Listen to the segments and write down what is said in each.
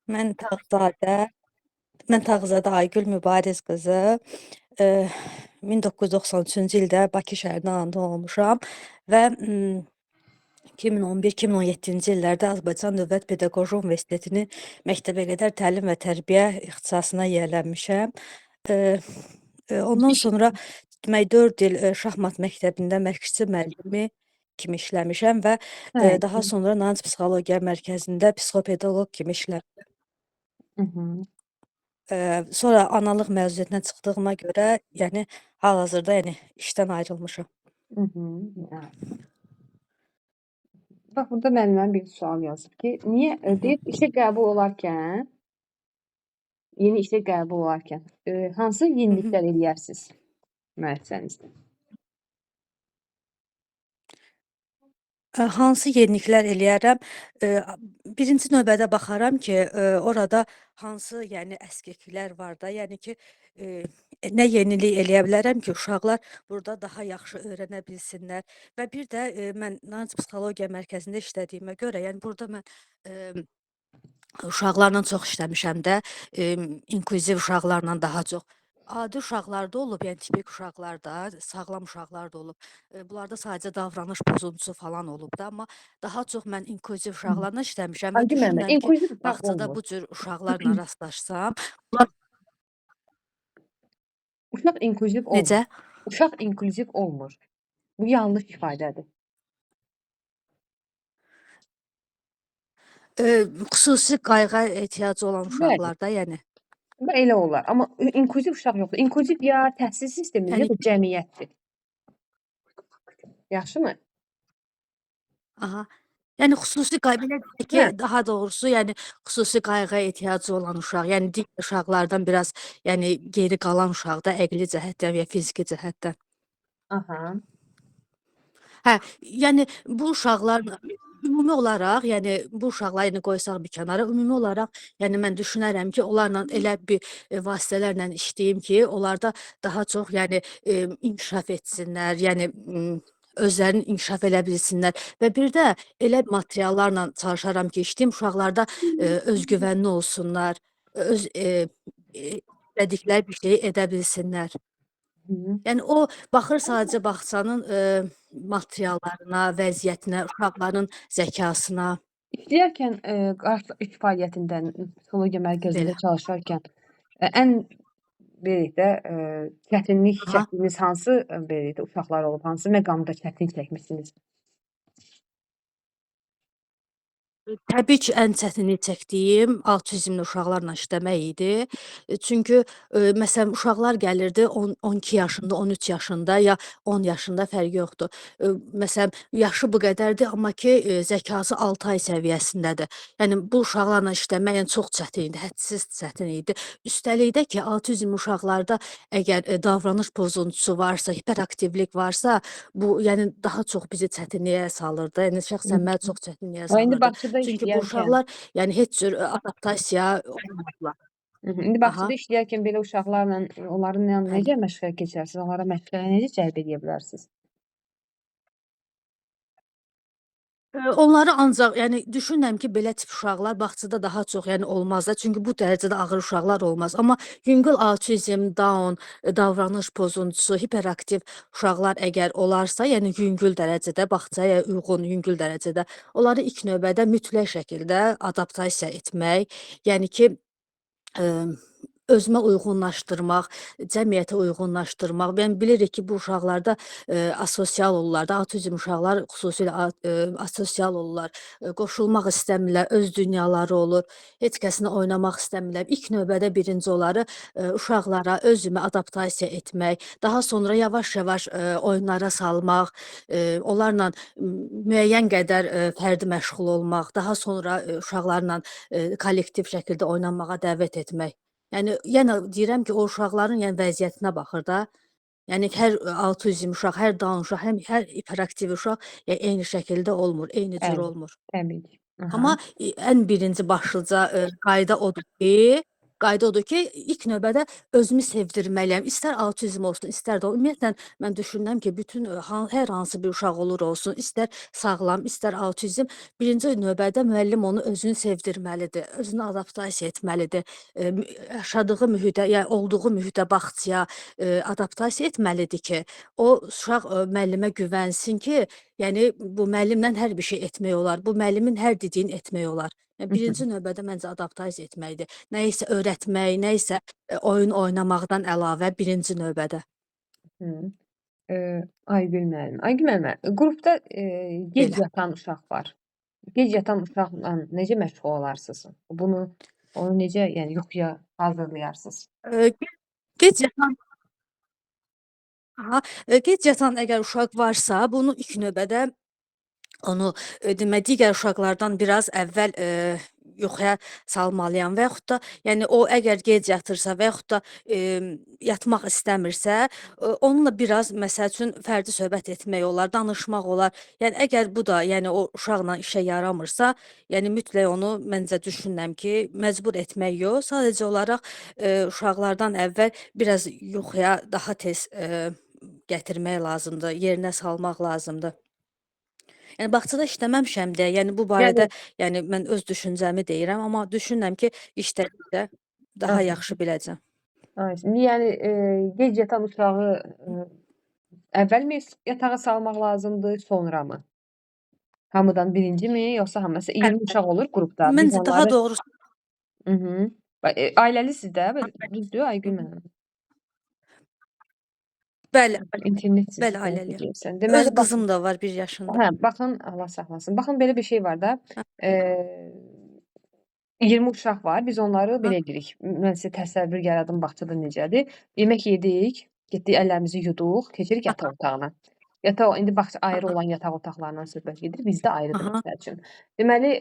Mən Tağızadə, mən Tağızadə Aygül Mübariz qızı. Eee, 1993-cü ildə Bakı şəhərində anadan olmuşam və 2011-2017-ci illərdə Azərbaycan Dövlət Pedaqoji Universitetinin məktəbəqədər təlim və tərbiyə ixtisasına yiyələnmişəm. Eee, ondan sonra demək 4 il şahmat məktəbində məşqçi müəllimi kimi işləmişəm və Hə. daha sonra Narinc Psixologiya Mərkəzində psixopedaqoq kimi işləmişəm. Sonra analıq məzuniyyətinə çıxdığıma görə, yəni hal-hazırda, yəni işdən ayrılmışam. Bax, burada müəllimənin bir sual yazıb ki, niyə deyir işə qəbul olarkən, yeni işə qəbul olarkən hansı yeniliklər eləyərsiz müəssisənizdə? Hansı yeniliklər eləyərəm? Birinci növbədə baxaram ki, orada hansı, yəni əskikliklər var da, yəni ki, nə yenilik eləyə bilərəm ki, uşaqlar burada daha yaxşı öyrənə bilsinlər və bir də mən Narinc Psixologiya Mərkəzində işlədiyimə görə, yəni burada mən uşaqlarla çox işləmişəm də, inklüziv uşaqlarla daha çox. Adi uşaqlar da olub, yəni tipik uşaqlar da, sağlam uşaqlar da olub. Bunlarda sadəcə davranış pozuntusu falan olub da, amma daha çox mən inklüziv uşaqlarla işləmişəm və Aygün müəllimə, düşünürəm ki, inklüziv uşaq bağçada olmur. bu cür uşaqlarla rastlaşsam, bunlar Uşaq inklüziv olmur. Necə? Uşaq inklüziv olmur. Bu yanlış ifadədir. Xüsusi qayğıya ehtiyacı olan uşaqlarda, yəni. Və elə olar. Amma inklüziv uşaq yoxdur. İnklüziv ya təhsil sistemidir, Yəni ya da cəmiyyətdir. Yaxşımı? Aha. Yəni xüsusi belə deyək ki, daha doğrusu, yəni xüsusi qayğıya ehtiyacı olan uşaq, yəni digər uşaqlardan biraz, yəni geri qalan uşaq da əqli cəhətdən və ya fiziki cəhətdən. Hə, yəni bu uşaqlar ümumi olaraq, yəni bu uşaqları yəni qoysaq bir kənara, ümumi olaraq, yəni mən düşünərəm ki, onlarla elə bir vasitələrlə işləyim ki, onlarda daha çox, yəni inkişaf etsinlər, yəni özlərini inkişaf elə bilsinlər və bir də elə materiallarla çalışaram ki, işləyim, uşaqlarda özgüvənli olsunlar, öz istədikləri bir şeyi edə bilsinlər. Yəni o baxır sadəcə bağçanın materiallarına, vəziyyətinə, uşaqların zəkasına. İşləyərkən, iş fəaliyyətində, psixologiya mərkəzində çalışarkən, ən belə deyək də, çətinlik çəkdiyiniz hansı, belə deyək də, uşaqlar olub, hansı məqamda çətinlik çəkmisiniz? Təbii ki, ən çətinlik çəkdiyim autizmli uşaqlarla işləmək idi. Çünki məsələn, uşaqlar gəlirdi 12 yaşında, 13 yaşında ya 10 yaşında fərqi yoxdur. Məsələn, yaşı bu qədərdir, amma ki, zəkası 6 ay səviyyəsindədir. Yəni bu uşaqlarla işləmək, yəni, çox çətin idi, hədsiz çətin idi. Üstəlik də ki, autizmli uşaqlarda əgər davranış pozuntusu varsa, hiperaktivlik varsa, bu yəni daha çox bizi çətinliyə salırdı. Yəni şəxsən məni çox çətinliyə Və indi salırdı. Bağçada Çünki bu işləyərkən uşaqlar yəni heç cür adaptasiya olmurdular. İndi bağçada işləyərkən belə uşaqlarla onların necə məşğələ keçərsiniz? Onlara məşğələyə necə cəlb edə bilərsiniz? Onları ancaq, yəni düşünürəm ki, belə tip uşaqlar bağçada daha çox, yəni olmaz da, çünki bu dərəcədə ağır uşaqlar olmaz. Amma yüngül autizm, Down, davranış pozuntusu, hiperaktiv uşaqlar əgər olarsa, yəni yüngül dərəcədə bağçaya uyğun yüngül dərəcədə, onları ilk növbədə mütləq şəkildə adaptasiya etmək, yəni ki, özümə uyğunlaşdırmaq, cəmiyyətə uyğunlaşdırmaq. Yəni bilirik ki, bu uşaqlarda asosial olurlar da, autizm uşaqlar xüsusilə asosial olurlar, qoşulmaq istəmirlər, öz dünyaları olur, heç kəslə oynamaq istəmirlər. İlk növbədə birinci onları uşaqlara özümə adaptasiya etmək, daha sonra yavaş-yavaş oyunlara salmaq, onlarla müəyyən qədər fərdi məşğul olmaq, daha sonra uşaqlarla kollektiv şəkildə oynamağa dəvət etmək. Yəni yenə deyirəm ki, o uşaqların yəni vəziyyətinə baxır da. Yəni hər autizm uşaq, hər Down uşaq, həm hər hiperaktiv uşaq yəni eyni şəkildə olmur, eyni cür olmur. Təbii ki. Amma ən birinci başlıca qayda odur ki, Qayda odur ki, ilk növbədə özümü sevdirməliyəm. İstər autizm olsun, istər də ümumiyyətlə mən düşünürəm ki, bütün hər hansı bir uşaq olur olsun, istər sağlam, istər autizm, birinci növbədə müəllim onu özünü sevdirməlidir, özünü adaptasiya etməlidir. Yaşadığı mühitə, yəni olduğu mühitə, bağçaya adaptasiya etməlidir ki, o uşaq müəllimə güvənsin ki, yəni bu müəllimlə hər bir şey etmək olar, bu müəllimin hər dediyini etmək olar. Yəni Hı hı. birinci növbədə məncə adaptasiya etməkdir. Nə isə öyrətmək, nə isə oyun oynamaqdan əlavə birinci növbədə. Hı. Aygül müəllim. Aygül müəllimə, qrupda gec Belə. yatan uşaq var. Gec yatan uşaqla necə məşğul olarsınız? Bunu onu necə, yəni yuxuya hazırlayarsınız? Eee, gec yatan Aha, gec yatan əgər uşaq varsa, bunu ilk növbədə onu demək digər uşaqlardan biraz əvvəl yuxuya salmalıyam və yaxud da yəni o əgər gec yatırsa və yaxud da yatmaq istəmirsə, onunla biraz məsəl üçün fərdi söhbət etmək olar, danışmaq olar. Yəni əgər bu da yəni o uşaqla işə yaramırsa, yəni mütləq onu məncə düşünürəm ki, məcbur etmək yox, sadəcə olaraq uşaqlardan əvvəl biraz yuxuya daha tez gətirmək lazımdır, yerinə salmaq lazımdır. Yəni bağçada işləməmişəm deyə, yəni bu barədə, Yəni yəni mən öz düşüncəmi deyirəm, amma düşünürəm ki, işlədikdə daha yaxşı biləcəm. Ay, indi yəni gec yatan uşağı əvvəlmi yatağa salmaq lazımdır, sonramı? Hamıdan birincimi, yoxsa hamı? Məsələn 20 uşaq olur qrupda. Biz Məncə daha onları doğrusu Hı -hı. Ailəlisiz də, belə düzdür Aygül müəllim? Bəli, bəli. İnternet Bəli, zəif ailəliyəm. deyirsən. Öz Deməli baxın qızım da var 1 yaşında. Hə, baxın, Allah saxlasın. Baxın belə bir şey var da. Hə. 20 uşaq var. Biz onları Aha. belə edirik. Mən sizə təsəvvür yaradım bağçada necədir. Yemək yedik, getdik əllərimizi yuduq, keçirik yataq otağına. Yataq indi bağça ayrı olan yataq otaqlarından söhbət gedir, bizdə ayrıdır məsəl üçün. Deməli,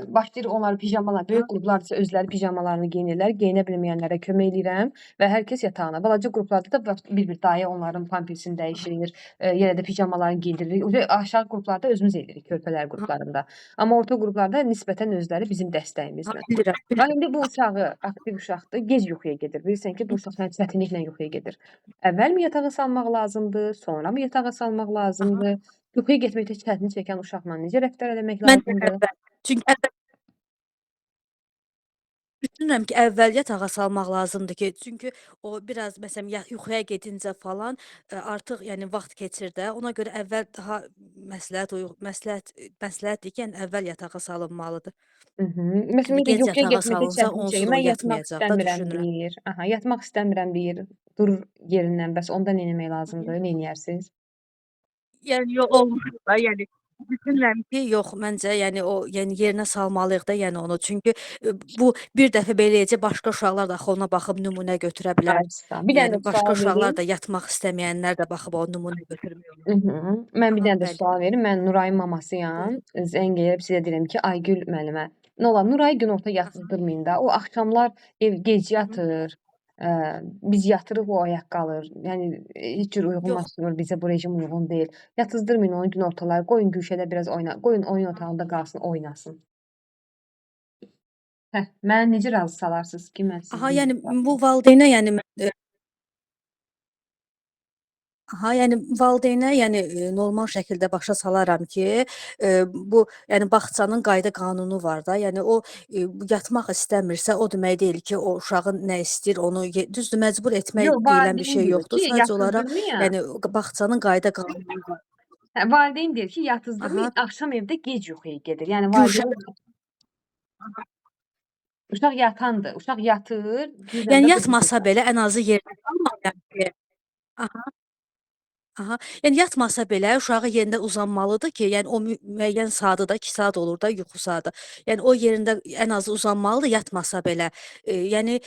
başlayırıq onları pijamalar, böyük qruplardırsa özləri pijamalarını geyinirlər, geyinə bilməyənlərə kömək eləyirəm və hər kəs yatağına. Balaca qruplarda da bir-bir dayə onların pampersini dəyişir, yenə də pijamalarını geyindiririk. Uca aşağı qruplarda özümüz eləyirik, körpələr qruplarında. Amma orta qruplarda nisbətən özləri bizim dəstəyimizlə. Bilirəm, Və bilirəm. indi bu uşağı aktiv uşaqdır, gec yuxuya gedir. Bilirsən ki, bu uşaq çətinliklə yuxuya gedir. Əvvəlmi yatağa salmaq lazımdır, sonramı yatağa salmaq lazımdır? Yuxuya getməkdə çətinlik çəkən uşaqla necə rəftar eləmək Məncə lazımdır? əvvəl. Çünki əvvəl düşünürəm ki, əvvəl yatağa salmaq lazımdır ki, çünki o biraz məsələn yuxuya gedincə falan artıq yəni vaxt keçir də. Ona görə əvvəl daha məsləhətdir ki, yəni əvvəl yatağa salınmalıdır. Hı -hı. Məsələn, Yəni bir də gec yuxuya yatağa getməkdə salınsa çətinlik onsuz çəkir. da o Mən yatmaq yatmayacaq da istəmirəm düşünürəm. deyir. Aha, yatmaq istəmirəm deyir. Durur yerindən. Bəs onda nə etmək lazımdır? Nə eləyərsiniz? Yəni yox olmur da, yəni düşünürəm ki, yox, məncə yəni o yəni yerinə salmalıyıq da, yəni onu. Çünki bu bir dəfə belə eləyəcək, başqa uşaqlar da axı ona baxıb nümunə götürə bilər. Ay, sağ ol. Bir dənə Yəni də başqa sual uşaqlar verim. da yatmaq istəməyənlər də baxıb o nümunə götürmək olar. Hı -hı. Mən bir Aha, dənə də bəli. sual verim. Mən Nurayın mamasıyam. Buyurun. Zəng eləyib sizə deyirəm ki, Aygül müəllimə, nə olar Nurayı günorta yatızdırmayın da. O axşamlar ev gec yatır. Biz yatırıq, o ayaq qalır. Yəni heç cür Yox. uyğunlaşmır, bizə bu rejim uyğun deyil. Yatızdırmayın onu günortalar. Qoyun güşədə biraz oyna, qoyun oyun otağında qalsın, oynasın. Hə, məni necə razı salarsınız ki, mən Aha, sizin yəni bu valideynə yəni mən Aha, yəni valideynə, yəni normal şəkildə başa salaram ki, bu yəni bağçanın qayda qanunu var da. Yəni o yatmaq istəmirsə, o demək deyil ki, o uşağın nə istəyir, onu düzdür, məcbur etmək Yox, deyilən bir valideyn şey deyir yoxdur. ki, Sadəcə olaraq yatızdırmayın. yəni bağçanın qayda qanunu var. Hə, valideyn deyir ki, yatızdırmayın, Aha. axşam evdə gec yuxuya gedir. Yəni Gülşən valideyn Uşaq yatandır. Uşaq yatır, birdən Yəni də yatmasa belə ən azı yerində qalmayan ki. Aha. Aha. Yəni yatmasa belə uşağı yerində uzanmalıdır ki, yəni o müəyyən saatı da 2 saat olur da yuxu saatı. Yəni o yerində ən azı uzanmalıdır yatmasa belə. Yəni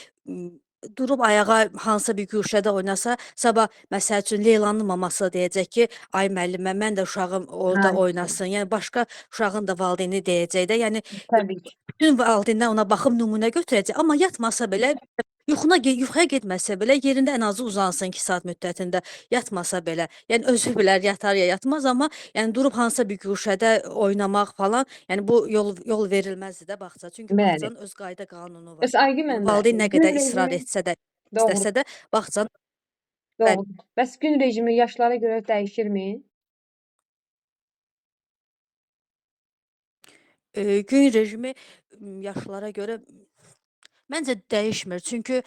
durub ayağa hansısa bir güşədə oynasa, sabah məsəl üçün Leylanın maması deyəcək ki, ay müəllimə, mən də uşağım orada oynasın. Yəni başqa uşağın da valideyni deyəcək də. Yəni Təbii ki. bütün valideynlər ona baxıb nümunə götürəcək, amma yatmasa belə Yuxuya getməsə belə yerində ən azı uzansın 2 saat müddətində, yatmasa belə. Yəni özü bilər yatar ya yatmaz, amma yəni durub hansısa bir guşədə oynamaq falan, yəni bu yol verilməzdi də bağça. Çünki Bəli. bağçanın öz qayda qanunu var. Bəs Aygün Yəni müəllimə, valideyn nə gün qədər israr rejimi etsə də, doğru, istəsə də bağçanın bəli. doğru. Bəs gün rejimi yaşlara görə dəyişirmi? Gün rejimi yaşlara görə məncə dəyişmir. Çünki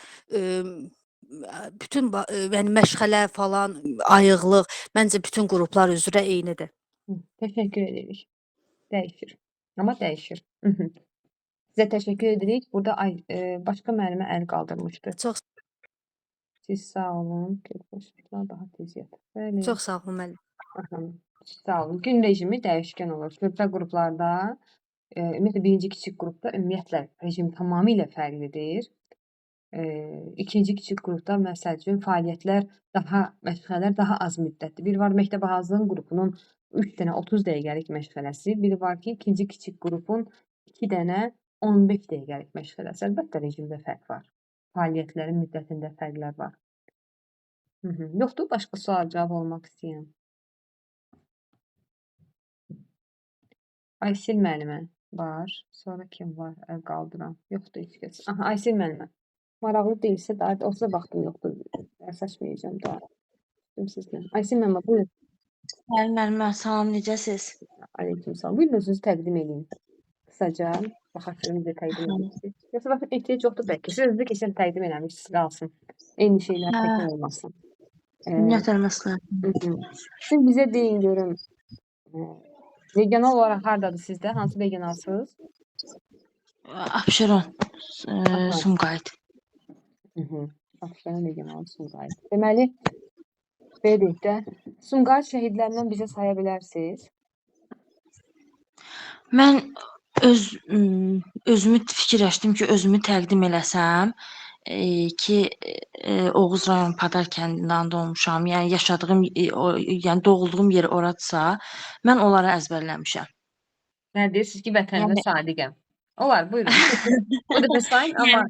bütün yəni məşğələ falan, ayıqlıq məncə bütün qruplar üzrə eynidir. Təşəkkür edirik. Dəyişir. Amma dəyişir. Sizə təşəkkür edirik. Burada başqa müəllimə əl qaldırmışdı. Çox Siz sağ olun. Uşaqlar daha tez yatır. Bəli. Çox sağ olun müəllim. Aha. Sağ olun. Gün rejimi dəyişkən olur. Körpə qruplarda, ümumiyyətlə birinci kiçik qrupda ümumiyyətlə rejim tamamilə fərqlidir. İkinci kiçik qrupda məsəl üçün fəaliyyətlər daha, məşğələlər daha az müddətli. Bir var məktəbə hazırlıq qrupunun 3 dənə 30 dəqiqəlik məşğələsi, biri var ki, ikinci kiçik qrupun 2 dənə 15 dəqiqəlik məşğələsi. Əlbəttə rejimdə fərq var. Fəaliyyətlərin müddətində fərqlər var. Yoxdur başqa sual cavab olmaq istəyən? Aysil müəllimə var. Sonra kim var? Əl qaldıran. Yoxdur heç kəs. Aha, Aysil müəllimə. Maraqlı deyilsə də, olsa vaxtım yoxdur. Dərs açmayacağam daha. Sizlə. Aysil müəllimə, buyurun. Bəli, müəllimə, salam, necəsiz? Aleykümselam. Buyurun, özünüzü təqdim edin. Qısaca, baxaq görüm necə təqdim edirsiniz. Yoxsa baxın, ehtiyac yoxdur bəlkə. Siz özünüzü keçən təqdim eləmişsiniz, qalsın. Eyni şeylər təkrar olmasın. Ümumiyyətlə, məsləhət. Siz bizə deyin görüm. Regional olaraq hardadır sizdə? Hansı regionalsınız? Abşeron, Sumqayıt. Abşeron regionalı Sumqayıt. Deməli, belə deyək də, Sumqayıt şəhidlərindən bizə saya bilərsiniz? Mən özümü fikirləşdim ki, özümü təqdim eləsəm, ki, Oğuz rayon Padar kəndindən doğmuşam. Yəni yaşadığım, yəni doğulduğum yer oradırsa, mən onları əzbərləmişəm. Nə deyirsiniz ki, vətənimə Yəni sadiqəm. Olar, buyurun. Bu dəfə sayın, amma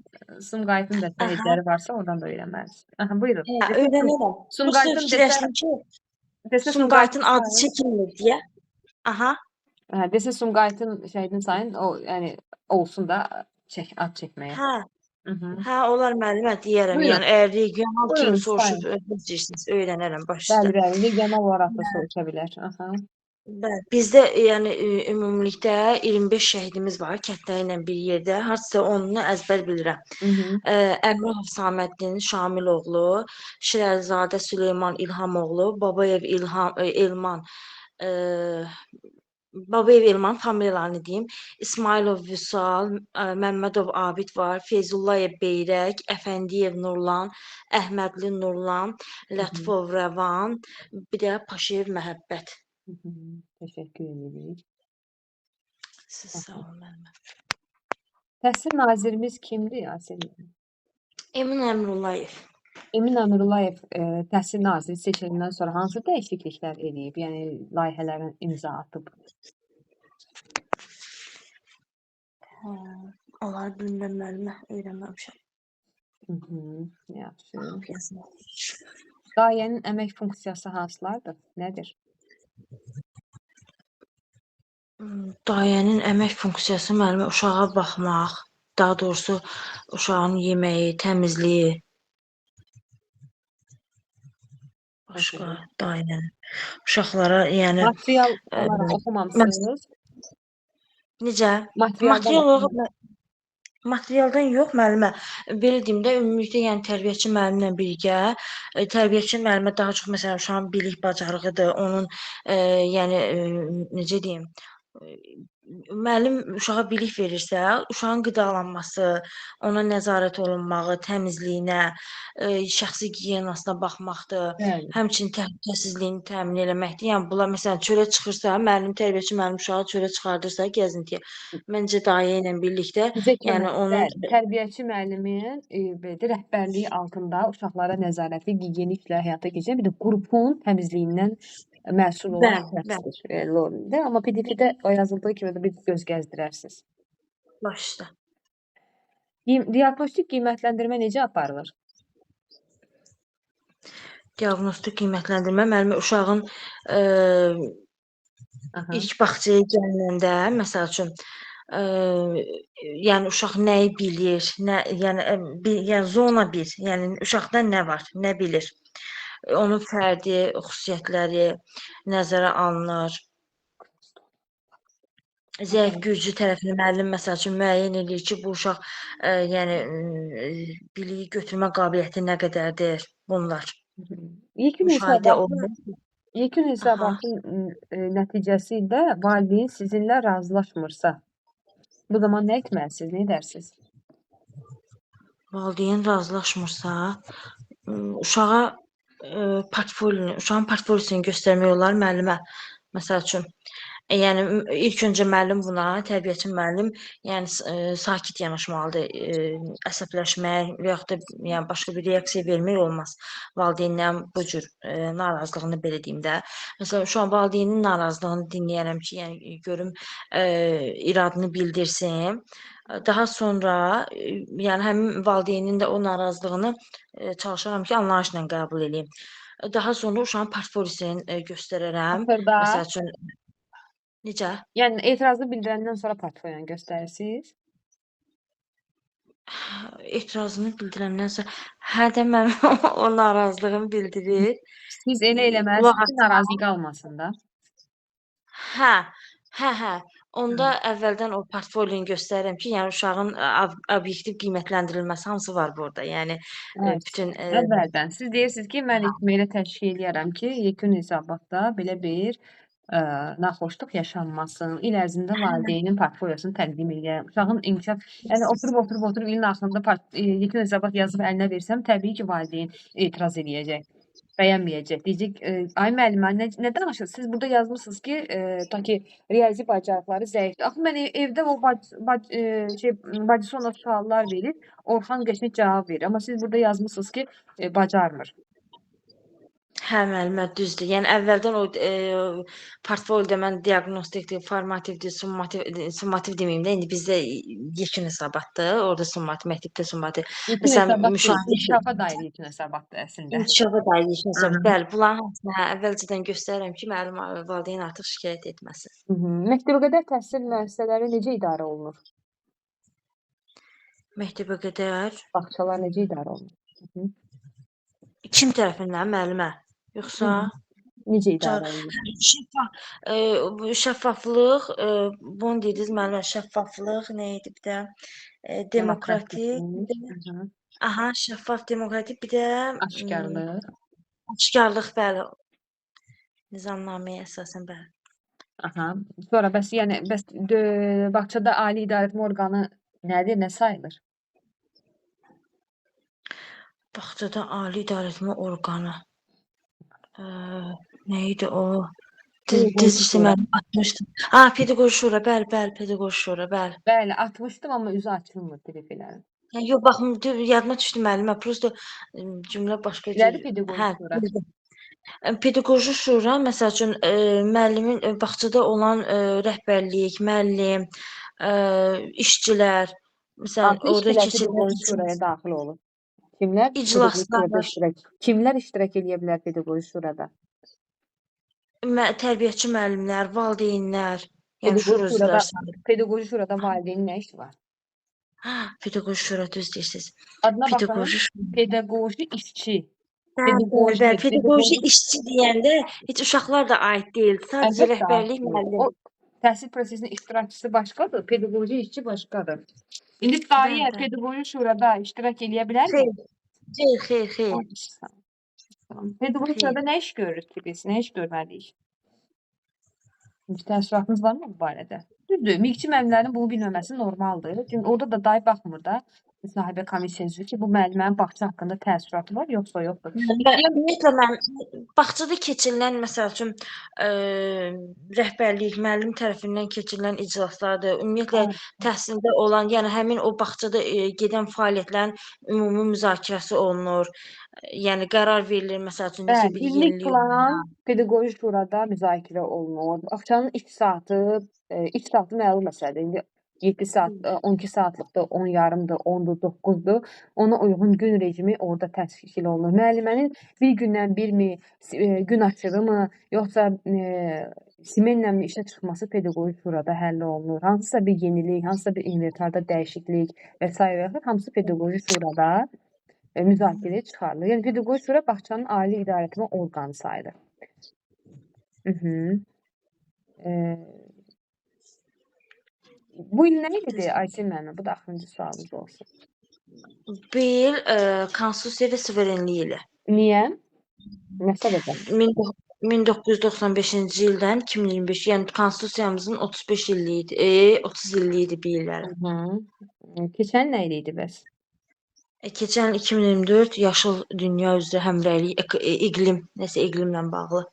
Sumqayıtın da şəhidləri varsa, oradan da öyrənməlisiniz. Aha, buyurun. Hə, öyrənərəm. Sumqayıtın fikirləşdim ki, desə Sumqayıtın adı sayın. çəkilmir deyə. Aha. Hə, desə Sumqayıtın şəhidini sayın, o, yəni olsun da ad çəkməyə. Hə. Hə, olar müəllimə deyərəm. Buyurun. Yəni əgər regional Buyurun, kimi soruşub öyrənəcəksiniz, öyrənərəm baş üstə. Bəli, bəli, regional olaraq da soruşa bilər. Aha. Bəli, bizdə yəni ümumilikdə 25 şəhidimiz var kəndləri ilə bir yerdə. Hardasa onunu əzbər bilirəm. Əmrahov Saməddin Şamiloğlu, Şirəlizadə Süleyman İlhamoğlu, Babayev İlham Elman, Babayev Elman familiyalarını deyim. İsmailov Vüsal, Məmmədov Abid var, Feyzullayev Beyrək, Əfəndiyev Nurlan, Əhmədli Nurlan, Lətifov Rəvan, bir də Paşayev Məhəbbət. Təşəkkür edirik. Siz sağ olun müəllimə. Təhsil nazirimiz kimdir, Asil? Emin Əmrullayev. Emin Əmrullayev təhsil naziri seçiləndən sonra hansı dəyişikliklər eləyib? Yəni layihələrin imza atıb? Hə, onları bilmirəm müəllimə, öyrənməmişəm. Yaxşı. Dayənin əmək funksiyası hansılardır? Nədir? Dayənin əmək funksiyası müəllimə uşağa baxmaq, daha doğrusu uşağın yeməyi, təmizliyi. Başqa dayənin uşaqlara, yəni material olaraq oxumamısınız? Necə? Materialdan Material olaraq materialdan yox müəllimə. Belə deyim də, ümumilikdə yəni tərbiyəçi müəllimlə birgə, tərbiyəçi müəllimə daha çox məsələn uşağın bilik bacarığıdır, onun yəni necə deyim, müəllim uşağa bilik verirsə, uşağın qidalanması, ona nəzarət olunmağı, təmizliyinə, şəxsi gigiyenasına baxmaqdır, Bəli. həmçinin təhlükəsizliyini təmin eləməkdir. Yəni bunlar məsələn çölə çıxırsa, müəllim, tərbiyəçi müəllim uşağı çölə çıxardırsa gəzintiyə, məncə dayə ilə birlikdə, Bizə yəni kömək, onun bəli, tərbiyəçi müəllimin belə də, rəhbərliyi altında uşaqlara nəzarəti, gigiyeniklə həyata keçirən bir də qrupun təmizliyindən məsul olan Bəli, bəli. şəxsdir. Lorində. Amma PDF-də o yazıldığı kimi də bir göz gəzdirərsiniz. Baş üstə. Diaqnostik qiymətləndirmə necə aparılır? Diaqnostik qiymətləndirmə müəllimə uşağın ilk bağçaya gələndə, məsəl üçün, yəni uşaq nəyi bilir, nə, yəni yəni zona 1, yəni uşaqda nə var, nə bilir. Onun fərdi xüsusiyyətləri nəzərə alınır. Zəif güclü tərəfini müəllim məsəl üçün müəyyən eləyir ki, bu uşaq yəni biliyi götürmə qabiliyyəti nə qədərdir bunlar. Yekun Müşahidə hesabatın olunur. Yekun hesabatın nəticəsində valideyn sizinlə razılaşmırsa, bu zaman nə etməlisiniz, nə edərsiniz? Valideyn razılaşmırsa, uşağa portfolyonu, uşağın portfolyosunu göstərmək olar müəllimə. Məsəl üçün, yəni ilk öncə müəllim buna, tərbiyəçi müəllim, yəni sakit yanaşmalıdır. Əsəbləşmək və yaxud da yəni başqa bir reaksiya vermək olmaz. Valideynlərin bu cür narazılığını belə deyim də. Məsələn, uşağın valideynin narazılığını dinləyərəm ki, yəni görüm iradını bildirsin. Daha sonra yəni həmin valideynin də o narazılığını çalışaram ki, anlayışla qəbul eləyim. Daha sonra uşağın portfolyosunu göstərərəm. Axırda. Məsəl üçün necə? Yəni etirazı bildirəndən sonra portfolyonu göstərirsiniz? Etirazını bildirəndən sonra hə də mən o narazılığını bildirir. Siz elə eləməlisiniz ki, narazı qalmasın da. Hə, hə, hə. Onda əvvəldən o portfolyonu göstərirəm ki, yəni uşağın obyektiv qiymətləndirilməsi hamısı var burada. Yəni bütün əvvəldən. Siz deyirsiniz ki, mən elə təşkil eləyərəm ki, yekun hesabatda belə bir naxoşluq yaşanmasın. İl ərzində valideynin portfolyosunu təqdim eləyərəm. Uşağın inkişaf, yəni oturub ilin axırında yekun hesabat yazıb əlinə versəm, təbii ki, valideyn etiraz eləyəcək, bəyənməyəcək. Deyəcək, ay müəllimə, nə danışırsınız? Siz burada yazmısınız ki, ta ki riyazi bacarıqları zəifdir. Axı mən evdə o bacısı ona suallar verir, Orxan qəşəng cavab verir. Amma siz burada yazmısınız ki, bacarmır. Hə, müəllimə, düzdür. Yəni əvvəldən o portfolioda mən diaqnostikdir, formativdir, summativ, summativ deməyim də, indi bizdə yekun hesabatdır. Orada summativ, məktəbdə summativ. Yekun Məsələn, hesabat deyil, müşahidə inkişafa dair yekun hesabatdır əslində. İnkişafa dair yekun hesabat. Bəli, bunların hamısını əvvəlcədən göstərirəm ki, müəllim, valideyn artıq şikayət etməsin. Məktəbəqədər təhsil müəssisələri necə idarə olunur? Məktəbəqədər Bağçalar necə idarə olunur? Kim tərəfindən müəllimə? Yoxsa necə idarə olunur? Şəffaflıq, bunu dediniz müəllimə, şəffaflıq nə idi bir də? Demokratik, aha, şəffaf, demokratik, bir də aşkarlıq. Aşkarlıq, bəli. Nizamnaməyə əsasən, bəli. Aha. Sonra bəs yəni bəs bağçada ali idarəetmə orqanı nədir, nə sayılır? Bağçada ali idarəetmə orqanı. Nə idi o? Düz işte mən atmışdım. Ha, pedaqoji şura, bəli, bəli, pedaqoji şura, bəli. Bəli, atmışdım, amma üzü açılmır telefonların. Yox, baxın, yadıma düşdü müəllimə, prosto cümlə başqa cür. Nədir pedaqoji şura? Pedaqoji şura, məsəl üçün, müəllimin bağçada olan rəhbərlik, müəllim, işçilər, məsələn, orada keçirilən pedaqoji şuraya daxil olur? Kimlər İclaslar. Kimlər iştirak eləyə bilər pedaqoji şurada? Tərbiyəçi müəllimlər, valideynlər, yəni şura üzvləri. Pedaqoji şurada valideynin nə işi var? Pedaqoji şura, düz deyirsiniz. Adına baxın, pedaqoji işçi. Pedaqoji işçi deyəndə heç uşaqlar da aid deyil, sadəcə rəhbərlik müəllim. Təhsil prosesinin iştirakçısı başqadır, pedaqoji işçi başqadır. İndi dayə pedaqoji şurada iştirak eləyə bilərmi? Xeyr, xeyr, xeyr. Pedaqoji şurada nə iş görürük ki biz, nə iş görməliyik? Təəssüratınız varmı bu barədə? Düzdür, miqçi müəllimlərin bunu bilməməsi normaldır. Çünki orada da day baxmır da müsahibə komissiya üzvü ki, bu müəllimənin bağça haqqında təəssüratı var, yoxsa yoxdur. Ümumiyyətlə, mən bağçada keçirilən, məsəl üçün, rəhbərlik, müəllim tərəfindən keçirilən iclaslardır. Ümumiyyətlə, təhsildə olan, yəni həmin o bağçada gedən fəaliyyətlərin ümumi müzakirəsi olunur. Yəni, qərar verilir, məsəl üçün, nəsə bir İllik yenilik plan pedaqoji şurada müzakirə olunur. Bağçanın iş saatı, iş saatı məlum məsələdir. İndi 7 saat, 12 saatlıqdır, 10 yarımdır, 10-dur, 9-dur. Ona uyğun gün rejimi orada təşkil olunur. Müəllimənin bir gündən birmi, gün aşırı mı, yoxsa smenlə mi işə çıxması pedaqoji şurada həll olunur. Hansısa bir yenilik, hansısa bir inventarda dəyişiklik və sairə və hamısı pedaqoji şurada müzakirəyə çıxarılır. Yəni pedaqoji şura bağçanın ali idarəetmə orqanı sayılır. Bu il nə idi Aysin müəllimə? Bu da axırıncı sualımız olsun. Bu il Konstitusiya və suverenlik ili. Niyə? Nə səbəbdən? 1995-ci ildən 2025, yəni Konstitusiyamızın 35 illiyi idi, 30 illiyi idi bu illəri. Keçən nə il idi bəs? Keçən il 2024 Yaşıl Dünya üzrə həmrəylik, iqlim, nəsə iqlimlə bağlı.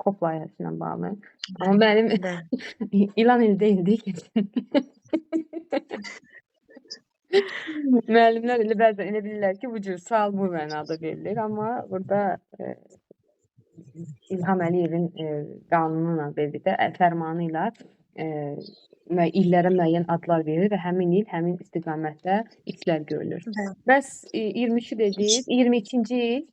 COP layihəsi ilə bağlı. Amma mənim ilan ili deyildi keçən. Müəllimlər elə bəzən elə bilirlər ki, bu cür sual bu mənada verilir, amma burada İlham Əliyevin qanunu ilə birlikdə, fərmanı ilə illərə müəyyən adlar verilir və həmin il həmin istiqamətdə işlər görülür. Bəs 22 dediniz, 22-ci il?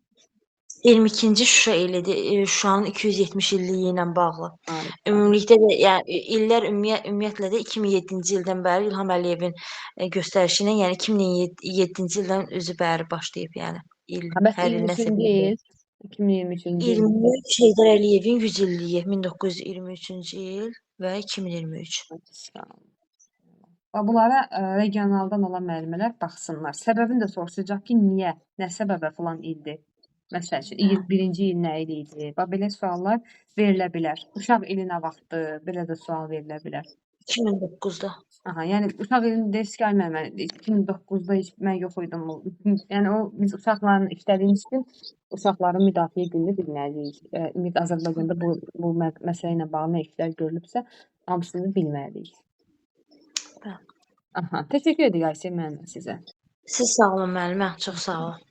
22-ci Şuşa ilidir, Şuşanın 270 illiyi ilə bağlı. Ümumilikdə də, yəni illər ümumiyyətlə də 2007-ci ildən bəri İlham Əliyevin göstərişi ilə, yəni 2007-ci ildən özü bəri başlayıb, yəni il, Bəs hər il nəsə 23-cü bir il? 2023-cü il. 23 Heydər Əliyevin 100 illiyi, 1923-cü il və 2023. Sağ olun. Bunlara regionaldan olan müəllimələr baxsınlar. Səbəbini də soruşacaq ki, niyə, nə səbəbə filan ildir. Məsəl üçün, 21-ci il nə il idi? Bax, belə suallar verilə bilər. Uşaq ili nə vaxtdır? Belə də sual verilə bilər. 2009-da. Aha, yəni uşaq ilini deyirsiniz ki, ay müəllimə, 2009-da heç mən yox idim. Yəni o, biz uşaqların işlədiyimiz üçün uşaqların müdafiə gününü bilməliyik. Ümumiyyətlə, Azərbaycanda bu məsələ ilə bağlı nə işlər görülübsə, hamısını bilməliyik. Aha, təşəkkür edirik Ayşə müəllimə sizə. Siz sağ olun müəllimə, çox sağ olun.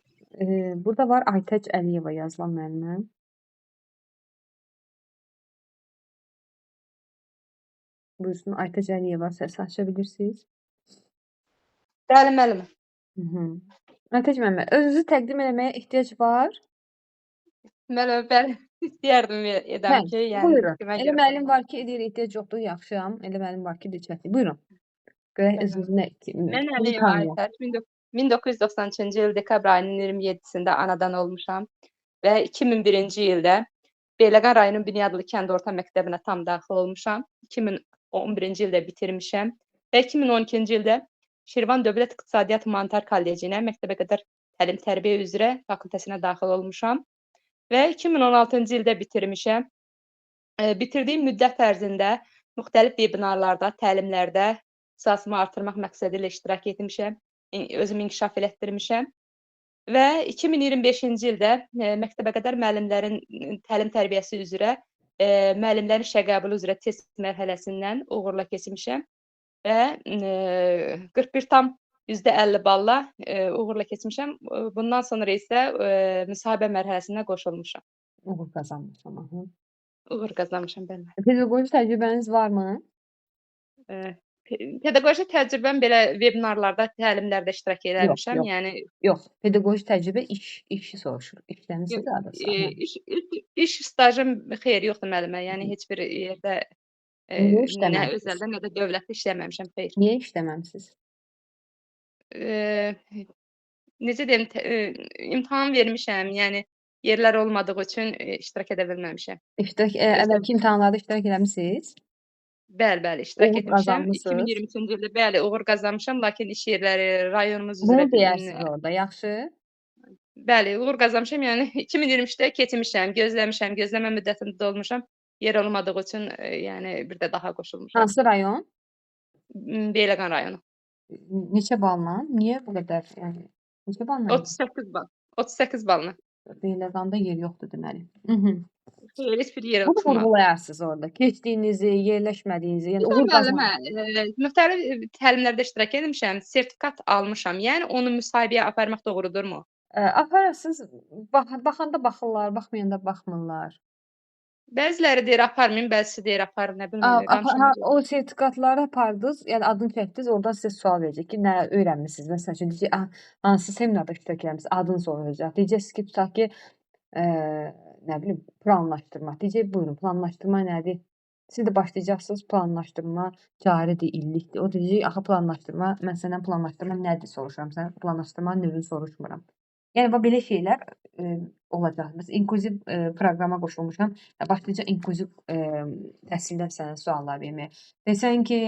Burada var Aytəc Əliyeva yazılan müəllimə. Buyursun, Aytəc Əliyeva, səs aça bilirsiniz? Bəli, müəllimə. Aytəc müəllimə, özünüzü təqdim eləməyə ehtiyac var? Müəllimə, bəli, istəyərdim edəm ki, yəni Buyurun. fikrimə Elə görə müəllim qoymalı. var ki, deyir, ehtiyac yoxdur, yaxşıyam. Elə müəllim var ki, deyir, çətin. Buyurun. Görək özünüzü nə, Mən kimi Əliyeva tanıyaq. Aytəc, 1993-cü il dekabr ayının 27-sində anadan olmuşam və 2001-ci ildə Beyləqan rayonunun Bünyadlı kənd orta məktəbinə tam daxil olmuşam. 2011-ci ildə bitirmişəm və 2012-ci ildə Şirvan Dövlət İqtisadiyyat Humanitar Kollecinə məktəbə qədər təlim tərbiyə üzrə fakültəsinə daxil olmuşam və 2016-cı ildə bitirmişəm. Bitirdiyim müddət ərzində müxtəlif webinarlarda, təlimlərdə ixtisasımı artırmaq məqsədi ilə iştirak etmişəm, özümü inkişaf elətdirmişəm və 2025-ci ildə məktəbə qədər müəllimlərin təlim tərbiyəsi üzrə, müəllimlərin işə qəbulu üzrə test mərhələsindən uğurla keçmişəm və 41,50 balla uğurla keçmişəm. Bundan sonra isə müsahibə mərhələsinə qoşulmuşam. Uğur qazanmışam. Aha. Uğur qazanmışam, bəli. Pedaqoji təcrübəniz varmı? Pedaqoji təcrübəm belə webinarlarda, təlimlərdə iştirak Yox, eləmişəm. yox. Yəni Yox, pedaqoji təcrübə işi soruşur. İşləmisiniz Yox, hardasa? İş stajım xeyr yoxdur müəllimə. Yəni heç bir yerdə Niyə nə işləməmisiniz? özəldə, nə də dövlətdə işləməmişəm, xeyr. Niyə işləməmisiniz? Necə deyim, imtahan vermişəm, yəni yerlər olmadığı üçün iştirak edə bilməmişəm. Əvvəlki imtahanlarda iştirak eləmisiniz? Bəli, bəli, iştirak Uğur etmişəm. qazanmısınız? 2023-cü ildə bəli, uğur qazanmışam, lakin iş yerləri rayonumuz Bunu üzrə deyərsiniz orada, yaxşı? Bəli, uğur qazanmışam. Yəni 2023-də keçmişəm, gözləmişəm, gözləmə müddətində dolmuşam. Yer olmadığı üçün, yəni bir də daha qoşulmuşam. Hansı rayon? Beyləqan rayonu. Neçə balla? Niyə bu qədər? Yəni neçə balla? 38 bal. 38 balla. Beyləqanda yer yoxdur deməli. Xeyr, heç bir yer Bunu tutmadı. vurğulayarsınız orada. Keçdiyinizi, yerləşmədiyinizi, yəni uğur Müəllimə, qazanmısınız. Müxtəlif təlimlərdə iştirak etmişəm, sertifikat almışam. Yəni onu müsahibəyə aparmaq doğrudurmu? Aparırsınız, baxanda baxırlar, baxmayanda baxmırlar. Bəziləri deyir aparmayın, bəzisi deyir aparın, nə bilim, A, elə ha, danışanlar o sertifikatları apardınız, yəni adını çəkdiniz, oradan sizə sual verəcək ki, nə öyrənmisiniz? Məsəl üçün deyəcək, ah, hansı seminarda iştirak eləmisiniz? Adını soruşacaq. Deyəcəksiniz ki, tutaq ki, nə bilim, planlaşdırma. Deyəcək, buyurun, planlaşdırma nədir? Siz də başlayacaqsınız, planlaşdırma caridir, illikdir. O deyəcək, axı planlaşdırma, mən səndən planlaşdırma nədir soruşuram, sən planlaşdırma növünü soruşmuram. Yəni bax belə şeylər olacaq. Məsələn, inkluziv proqrama qoşulmuşam. Başlayacaq inkluziv təhsildən sənə suallar verməyə. Desən ki,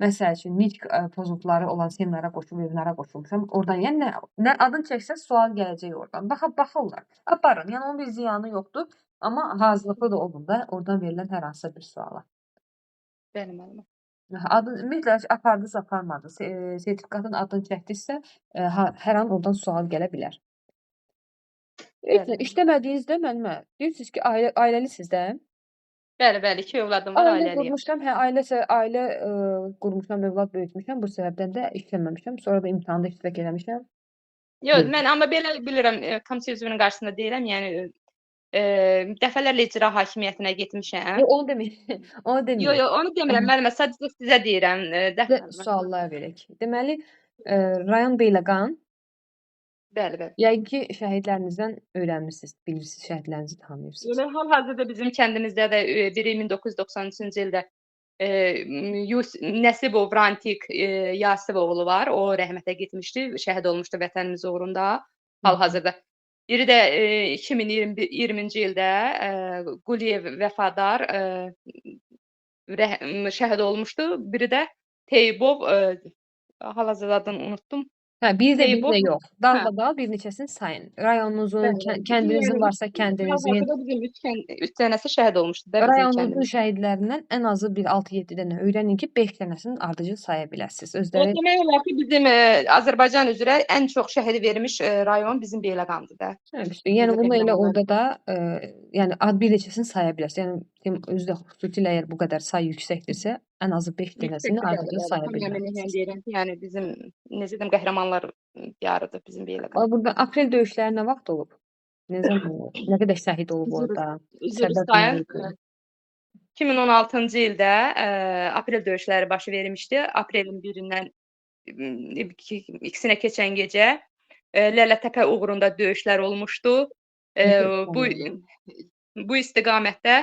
məsəl üçün nitq pozuntuları olan seminara qoşulub, webinara qoşulmuşam. Oradan yəni nə adını çəksən sual gələcək oradan. Baxırlar. Aparın. Yəni onun bir ziyanı yoxdur, amma hazırlıqlı da olun da oradan verilən hər hansısa bir suala. Bəli, müəllimə. Adı, ümumiyyətlə apardınız, aparmadınız. Sertifikatın adını çəkdinizsə, hər an oradan sual gələ bilər. Heç nə, Bəli. işləmədiyinizdə müəllimə, deyirsiniz ki, ailəlisiniz də? Bəli, bəli, 2 övladım var, Ailə ailəliyəm. qurmuşam, hə, ailəsə ailə qurmuşam, övlad böyütmüşəm. Bu səbəbdən də işləməmişəm. Sonra da imtahanda iştirak eləmişəm. Yox, Buyurun. mən amma belə bilirəm, komissiya üzvünün qarşısında deyirəm, yəni dəfələrlə icra hakimiyyətinə getmişəm. Yox, onu deməyim. Onu Yox, deməyim. yox, onu demirəm müəllimə, sadəcə sizə deyirəm. Sizə suallar verək. Deməli, rayon Beyləqan. Bəli, bəli. Yəqin ki, şəhidlərinizdən öyrənmisiniz, bilirsiniz, şəhidlərinizi tanıyırsınız. Elə hal-hazırda bizim kəndimizdə də biri 1993-cü ildə Nəsibov Rantik Yasiboğlu var. O rəhmətə getmişdi, şəhid olmuşdu vətənimiz uğrunda hal-hazırda. Biri də 2020-ci ildə Quliyev Vəfadar şəhid olmuşdu. Biri də Teybov, hal-hazırda adını unutdum. Hə, biri də, biri Teybov, də yox. hə. Dalbadal bir neçəsini sayın. Rayonunuzun, Bəli, bəli. kəndinizin Yəni, varsa kəndinizin. Hal-hazırda bizim 3 dənəsi şəhid olmuşdu da bizim Rayonunuzun kəndimizdə. şəhidlərindən ən azı bir 6-7 dənə öyrənin ki, 5 dənəsinin ardıcıl saya biləsiniz. O Özləri demək olar ki, bizim Azərbaycan üzrə ən çox şəhid vermiş rayon bizim Beyləqandır da. Hə, işte, yəni Bizdə bunu elə qəhrəmanlar. orada da, yəni ad bir neçəsini saya bilərsiniz. Yəni özü də xüsusilə əgər bu qədər say yüksəkdirsə, ən azı 5 dənəsini Yüksəkdir, bəli, ardıcıl bəli. saya Tam əminliklə bilməlisiniz. deyirəm ki, yəni bizim necə deyim, qəhrəmanlar diyarıdır bizim Beyləqan. Bax, burada aprel döyüşləri nə vaxt olub? Nə zaman olub? Nə qədər şəhid olub orada? Üzr Səbəb nə istəyirəm. idi? 2016-cı ildə aprel döyüşləri başı vermişdi. Aprelin 1-dən 2-sinə keçən gecə Lələtəpə uğrunda döyüşlər olmuşdu. Bu istiqamətdə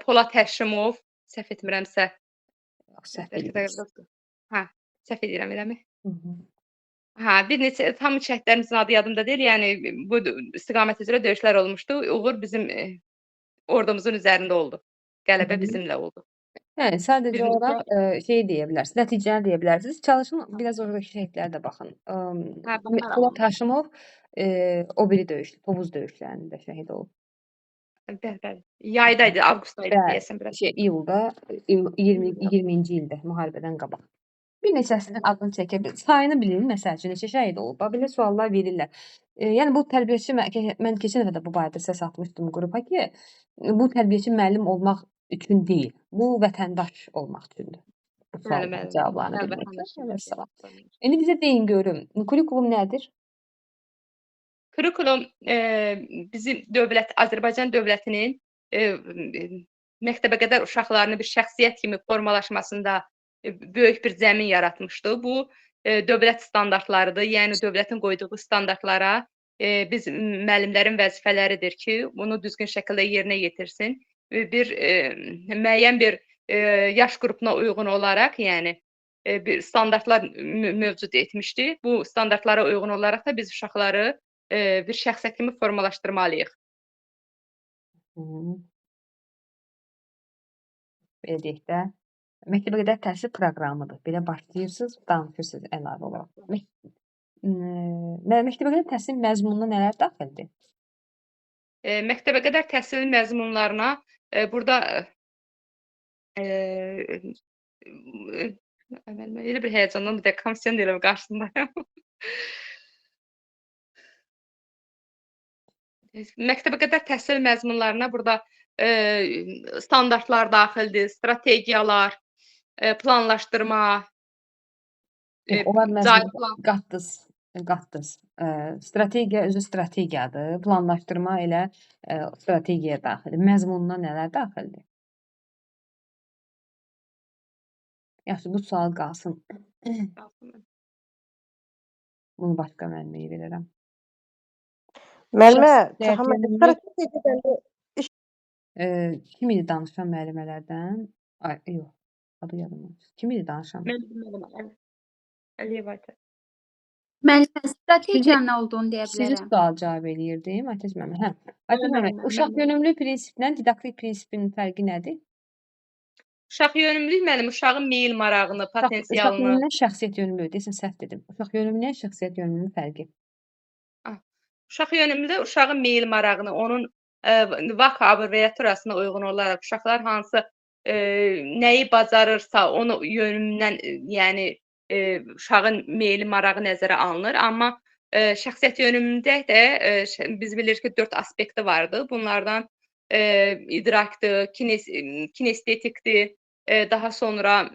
Polad Həşimov, səhv etmirəmsə, Səhv edirəm. Hə, səhv edirəm eləmi? Hə, bir neçə tam şəhidlərimizin adı yadımda deyil. Yəni bu istiqamət üzrə döyüşlər olmuşdu. Uğur bizim ordumuzun üzərində oldu. Qələbə bizimlə oldu. Hə, sadəcə Bir neçə olaraq şey deyə bilərsiniz, nəticəni deyə bilərsiniz. Çalışın biraz oradakı şəhidlərə də baxın. Hə, baxaram. Polad Həşimov o biri döyüşdə, Tovuz döyüşlərində şəhid olub. Bəli, bəli. Yayda idi, avqustda idi Bəli, deyəsən biraz. İyulda, 20-ci ildə müharibədən qabaq. Bir neçəsinin adını çəkə bilər. Sayını bilin, məsəl üçün neçə şəhid olub. Bax, belə suallar verirlər. Yəni bu tərbiyəçi, mən keçən dəfə də bu barədə səs atmışdım qrupa ki, bu tərbiyəçi müəllim olmaq üçün deyil, bu vətəndaş olmaq üçündür. Bu Bəli, sualların bəli. cavablarını Bəli, bilmək vətəndaş üçün. olmaq Vəssalam. üçün. İndi bizə deyin görüm, kurikulum nədir? Kurikulum bizim dövlət, Azərbaycan dövlətinin məktəbə qədər uşaqlarını bir şəxsiyyət kimi formalaşmasında böyük bir zəmin yaratmışdı. Bu dövlət standartlarıdır. Yəni dövlətin qoyduğu standartlara biz müəllimlərin vəzifələridir ki, bunu düzgün şəkildə yerinə yetirsin. Bir müəyyən bir yaş qrupuna uyğun olaraq, yəni bir standartlar mövcud etmişdi. Bu standartlara uyğun olaraq da biz uşaqları bir şəxsiyyət kimi formalaşdırmalıyıq. Belə deyək də, məktəbə qədər təhsil proqramıdır. Belə başlayırsınız, danışırsınız əlavə olaraq. Məktəbə qədər təhsilin məzmununa nələr daxildir? Məktəbə qədər təhsilin məzmunlarına burada elə bir həyəcandan bir dəqiqə komissiyanın elə qarşısındayam. Məktəbə qədər təhsil məzmunlarına burada standartlar daxildir, strategiyalar, planlaşdırma, Yox, onlar məzmun cari plan. qatdınız. Qatdınız. Strategiya özü strategiyadır. Planlaşdırma elə strategiyaya daxildir. Məzmununa nələr daxildir? Yaxşı, bu sual qalsın. Qalsın. Bunu başqa müəlliməyə verirəm. Müəllimə, Şəxsiyyət Cahan müəllim, yönümlü strategiya deyəndə iş kim idi danışan müəllimələrdən? Ay, yox, adı yadımdan çıxdı. Kim idi danışan? Mən bilmirəm. Əliyeva Aytəç. Müəllimə, Sizi strategiyanın nə olduğunu deyə sizi bilərəm. sual cavab eləyirdim Aytəç müəllimə. Hə. Aytəç Bəli, müəllimə, müəllimə, uşaq mən yönümlü prinsiplə didaktik prinsipin fərqi nədir? Uşaq yönümlülük müəllim uşağın meyl marağını, Uşaq potensialını yönümlü, şəxsiyyət yönümlü. Deyəsən səhv dedim. Uşaq yönümlü, şəxsiyyət yönümlünün fərqi. Uşaq yönümlü uşağın meyl marağını, onun VAK abreviaturasına uyğun olaraq uşaqlar hansı nəyi bacarırsa onu yönümdən, yəni uşağın meyli marağı nəzərə alınır. Amma şəxsiyyət yönümündə də biz bilirik ki, 4 aspekti vardı. Bunlardan idrakdır, kinestetikdir, daha sonra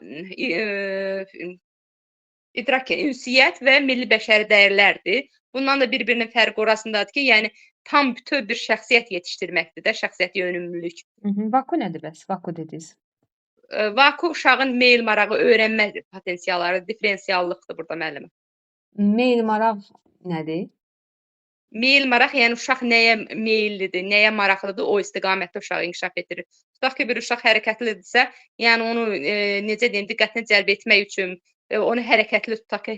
idrak, ünsiyyət və milli bəşəri dəyərlərdir. Bundan da bir-birinin fərqi orasındadır ki, yəni tam bütöv bir şəxsiyyət yetişdirməkdir də şəxsiyyət yönümlülük. VAKO nədir bəs? VAKO dediniz. VAKO uşağın meyl marağı, öyrənmə potensialları, diferensiallıqdır burada müəllimə. Meyl maraq nədir? Meyl maraq, yəni uşaq nəyə meyillidir, nəyə maraqlıdır, o istiqamətdə uşağı inkişaf etdirir. Tutaq ki, bir uşaq hərəkətlidirsə, yəni onu necə deyim, diqqətini cəlb etmək üçün onu hərəkətli tutaq ki,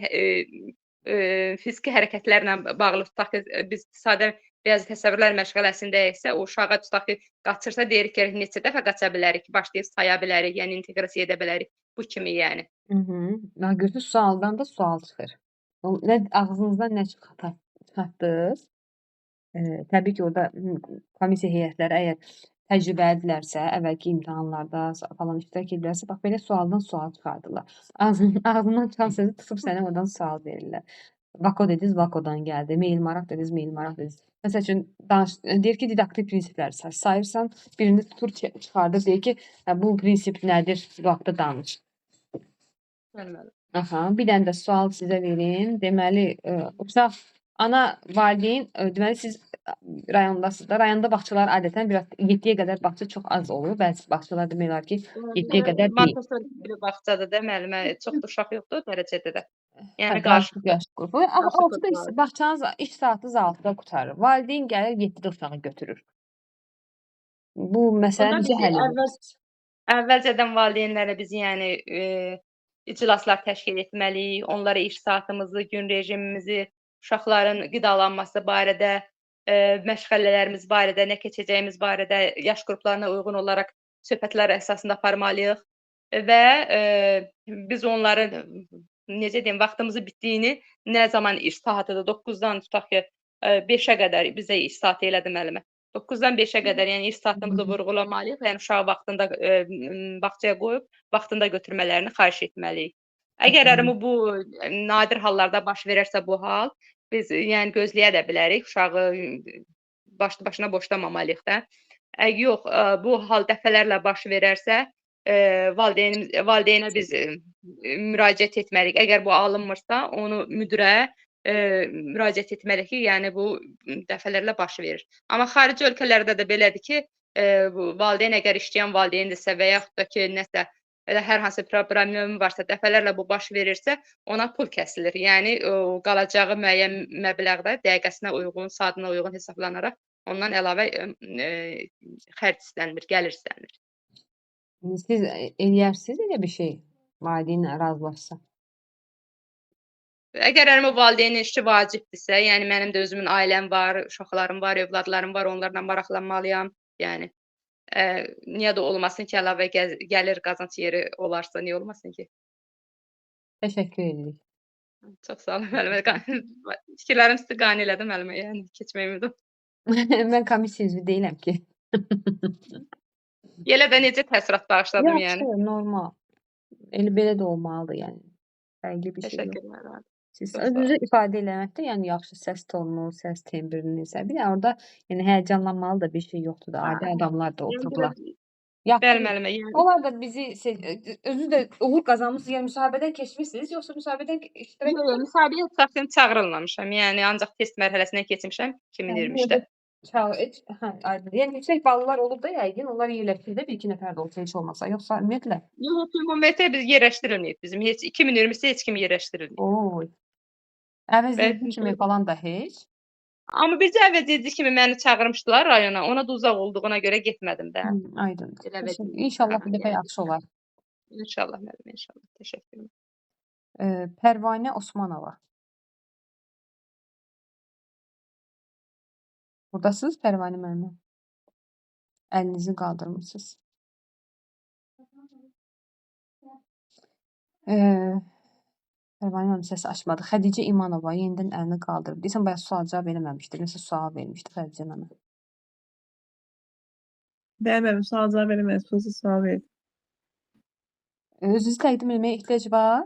fiziki hərəkətlərlə bağlı tutaq ki, biz sadə bəzi təsəvvürlər məşğələsindəyiksə, o uşağa tutaq ki, qaçırsa deyirik ki, neçə dəfə qaça bilərik, başlayıb saya bilərik, yəni inteqrasiya edə bilərik. Bu kimi yəni. Bax, görürsünüz, sualdan da sual çıxır. O, nə ağzınızdan nə çıxartdınız? Təbii ki, orada komissiya heyətləri əgər təcrübəlidirlərsə, əvvəlki imtahanlarda falan iştirak edirlərsə, bax belə sualdan sual çıxardırlar. Ağzından çıxan sözü tutub sənə oradan sual verirlər. VAKO dediniz, VAKO-dan gəldi. Meyl maraq dediniz, meyl maraq dediniz. Məsəl üçün, deyir ki, didaktik prinsipləri sayırsan, birini tutur, çıxardır, deyir ki, hə, bu prinsip nədir, bu haqda danış. Bəli. Aha, bir dənə də sual sizə verim. Deməli, uşaq, ana, valideyn, deməli siz rayondasınız da. Rayonda bağçalar adətən biraz 7-yə qədər bağça çox az olur. Bəzi bağçalar demək olar ki, 7-yə qədər deyil. Montessori bir bağçadır da müəllimə, çox da uşaq yoxdur o dərəcədə də. Yəni Hə, qarışıq qarışıqdır. yaş qrupu. Qarışıq 6-da qruplar. bağçanız iş saatınız 6-da qurtarır. Valideyn gəlir 7-də uşağı götürür. Bu məsələni Bunda necə həll edirsiniz? Əvvəlcədən valideynlərə biz yəni iclaslar təşkil etməliyik, onlara iş saatımızı, gün rejimimizi, uşaqların qidalanması barədə, məşğələlərimiz barədə, nə keçəcəyimiz barədə yaş qruplarına uyğun olaraq söhbətlər əsasında aparmalıyıq və biz onların necə deyim, vaxtımızın bitdiyini nə zaman iş saatıdır, 9-dan tutaq ki, 5-ə qədər bizə iş saatı elədi müəllimə. 9-dan 5-ə qədər, yəni iş saatımızı vurğulamalıyıq. Yəni uşağı vaxtında bağçaya qoyub vaxtında götürmələrini xahiş etməliyik. Əgər bu nadir hallarda baş verərsə bu hal, biz yəni gözləyə də bilərik, uşağı başlı başına boşlamamalıyıq da. Yox, bu hal dəfələrlə baş verərsə, valideynə biz müraciət etməliyik. Əgər bu alınmırsa, onu müdirə müraciət etməliyik ki, yəni bu dəfələrlə baş verir. Amma xarici ölkələrdə də belədir ki, bu valideyn əgər işləyən valideyndirsə və yaxud da ki, nəsə elə hər hansı problemi varsa, dəfələrlə bu baş verirsə, ona pul kəsilir. Yəni o qalacağı müəyyən məbləğdə dəqiqəsinə uyğun, saatına uyğun hesablanaraq ondan əlavə xərc istənilir, gəlir istənilir. Siz eləyərsiniz elə bir şey, valideynlə razılaşsa? Əgər o valideynin işi vacibdirsə, yəni mənim də özümün ailəm var, uşaqlarım var, övladlarım var, onlarla maraqlanmalıyam. Yəni niyə də olmasın ki, əlavə gəlir qazanc yeri olarsa, niyə olmasın ki? Təşəkkür edirik. Çox sağ olun müəllimə. Fikirlərim sizi qane elədi müəllimə, yəni keçmək ümidi. Mən komissiya üzvü deyiləm ki. Elə də necə təəssürat bağışladım yəni. Yaxşı, normal. Elə belə də olmalıdır yəni. Fərqli bir şey yox. Təşəkkürlər. Siz Çox sağ olun. özünüzü ifadə eləməkdə, yəni yaxşı səs tonunu, səs tembrini, bir də orada yəni həyəcanlanmalı da bir şey yoxdur da. Adi adamlar da Yəni oturublar. biraz Bəli Yaxşı. müəllimə, yəni Onlar da bizi özünüz də uğur qazanmısınız, yəni müsahibədən keçmisiniz, yoxsa müsahibədən iştirak Yox, yox, müsahibəyə şəxsən çağırılmamışam. Yəni ancaq test mərhələsindən keçmişəm 2023-də. Heç, hə, aydın. Yəni yüksək ballar olub da yəqin, onlar yerləşir də bir-iki nəfər də olsa heç olmasa, yoxsa ümumiyyətlə? Yox, ümumiyyətlə biz yerləşdirilməyib bizim. Heç 2023-də heç kim yerləşdirilməyib. Oy. Əvəzedici kimi falan da heç? Amma bircə əvəzedici kimi məni çağırmışdılar rayona. Ona da uzaq olduğuna görə getmədim də. Aydındır. Elə əvəzedici. İnşallah bu dəfə yaxşı olar. İnşallah müəllim, inşallah. Təşəkkür edirəm. Pərvanə Osmanova. Buradasınız Pərvanə müəllimə? Əlinizi qaldırmısınız. Pərvanə müəllim səsi açmadı. Xədicə İmanova yenidən əlini qaldırıb. Deyəsən bayaq sual cavab eləməmişdi. Nəsə sual vermişdi Xədicə mənə. Bəli, müəllim, sual cavab eləmədim, prosta sual verdim. Özünüzü təqdim etməyə ehtiyac var?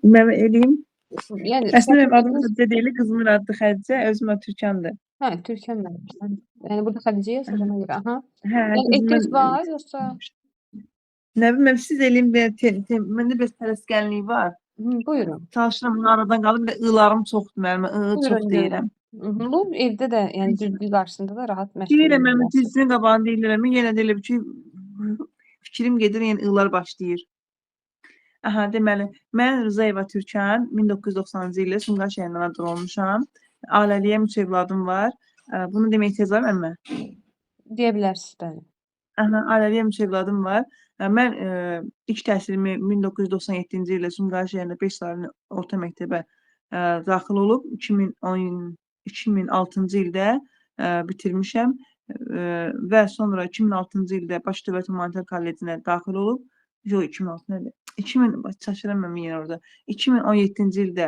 Mən eləyim. Yəni, Əslində mənim adım Xədicə deyil, qızımın adı Xədicə, özüm adı Türkandır. Hə, Türkan müəllim. Yəni burada Xədicə yazır ona görə. Aha. Hə, Yəni ehtiyac qızımın var yoxsa? Nə bilim, siz eləyim, məndə biraz tələskənlik var. Buyurun. Çalışıram, bunu aradan qaldım. Bir də ılarım çoxdur müəllimə, ı çox Buyurun, deyirəm. Bu evdə də, yəni güzgü qarşısında da rahat məşq Deyirəm, eləyə mən bilərsiniz. güzgünün qabağında deyirəm, yenə də elə bir ki, fikrim gedir, yəni ılar başlayır. Aha, deməli, mən Rızayeva Türkan, 1990-cı ildə Sumqayıt şəhərində anadan olmuşam. Ailəliyəm, 3 evladım var. Bunu demək ehtiyac var müəllimə? Deyə bilərsiniz, bəli. Aha, ailəliyəm, 3 evladım var. Mən ilk təhsilimi 1997-ci ildə Sumqayıt şəhərində 5 saylı orta məktəbə daxil olub 2006-cı ildə bitirmişəm və sonra 2006-cı ildə Bakı Dövlət Humanitar Kollecinə daxil olub. Yox, 2006 nədir? 2000, çaşıram mən yenə orada. 2017-ci ildə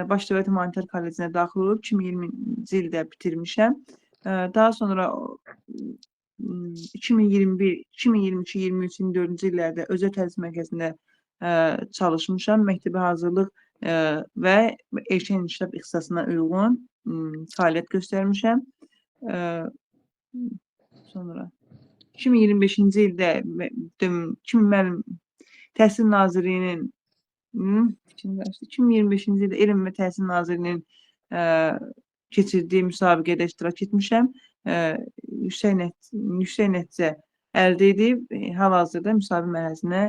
Bakı Dövlət Humanitar Kollecinə daxil olub, 2020-ci ildə bitirmişəm. Daha sonra 2021, 2022, 23, 24-cü illərdə özəl təhsil mərkəzində çalışmışam. Məktəbə hazırlıq və erkən inkişaf ixtisasına uyğun fəaliyyət göstərmişəm. Sonra 2025-ci ildə mənim Təhsil Nazirliyinin 2025-ci ildə Elm və Təhsil Nazirliyinin keçirdiyi müsabiqədə iştirak etmişəm. Yüksək nəticə əldə edib, hal-hazırda müsahibə mərhələsinə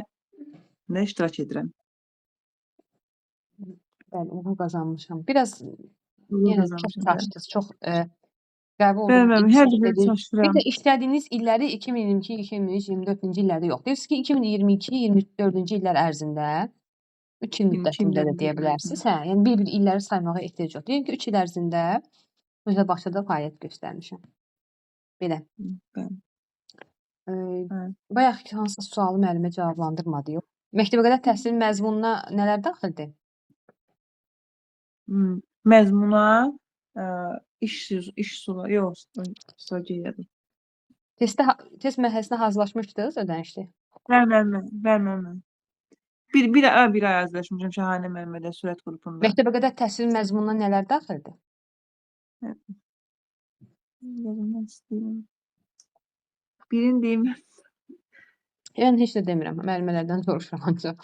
də iştirak edirəm. Bəli, uğur qazanmışam. Biraz Uğur yenə çox qazanmışam, bəli. çaşdınız, çox qəbul Bəli, oldum. müəllim, hər dəfə Bir çaşdıram. də işlədiyiniz illəri 2022, 2023, 24-cü illərdə yox. Deyirsiniz ki, 2022, 24-cü illər ərzində 3 il müddətində də deyə bilərsiniz. Hə, yəni bir-bir illəri saymağa ehtiyac yox. Deyim ki, 3 il ərzində özəl bağçada fəaliyyət göstərmişəm. Belə. Bəli. Bayaq ki, hansısa sualı müəllimə cavablandırmadı, yox. Məktəbə qədər təhsilin məzmununa nələr daxildir? Məzmuna iş sualı, yox, sual gəlirdi. Test mərhələsinə hazırlaşmışdınız ödənişli? Bəli, müəllimə, bəli, müəllimə. Bir ay hazırlaşmışam Şahanə müəllimədə, sürət qrupunda. Məktəbə qədər təhsilin məzmununa nələr daxildir? Yazmaq istəyirəm. Birini deyim. Yəni heç nə demirəm. Müəllimələrdən soruşuram ancaq.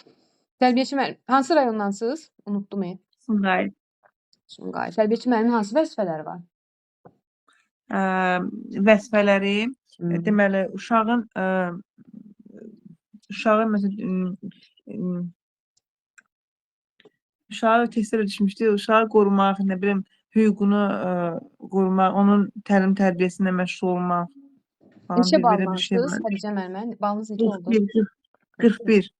Tərbiyəçi müəllim, hansı rayondansınız? Unutdum. Sumqayıt. Sumqayıt. Tərbiyəçi müəllimin hansı vəzifələri var? Vəzifələri, deməli, uşağın məsələn, uşağı testlərə düşmüşdü. Uşağı qorumaq, nə bilim, hüququnu qorumaq, onun təlim tərbiyəsinə məşğul olmaq falan Neçə belə bir şey ballansınız var. Xədicə müəllimə? Balınız neçə oldu? 41.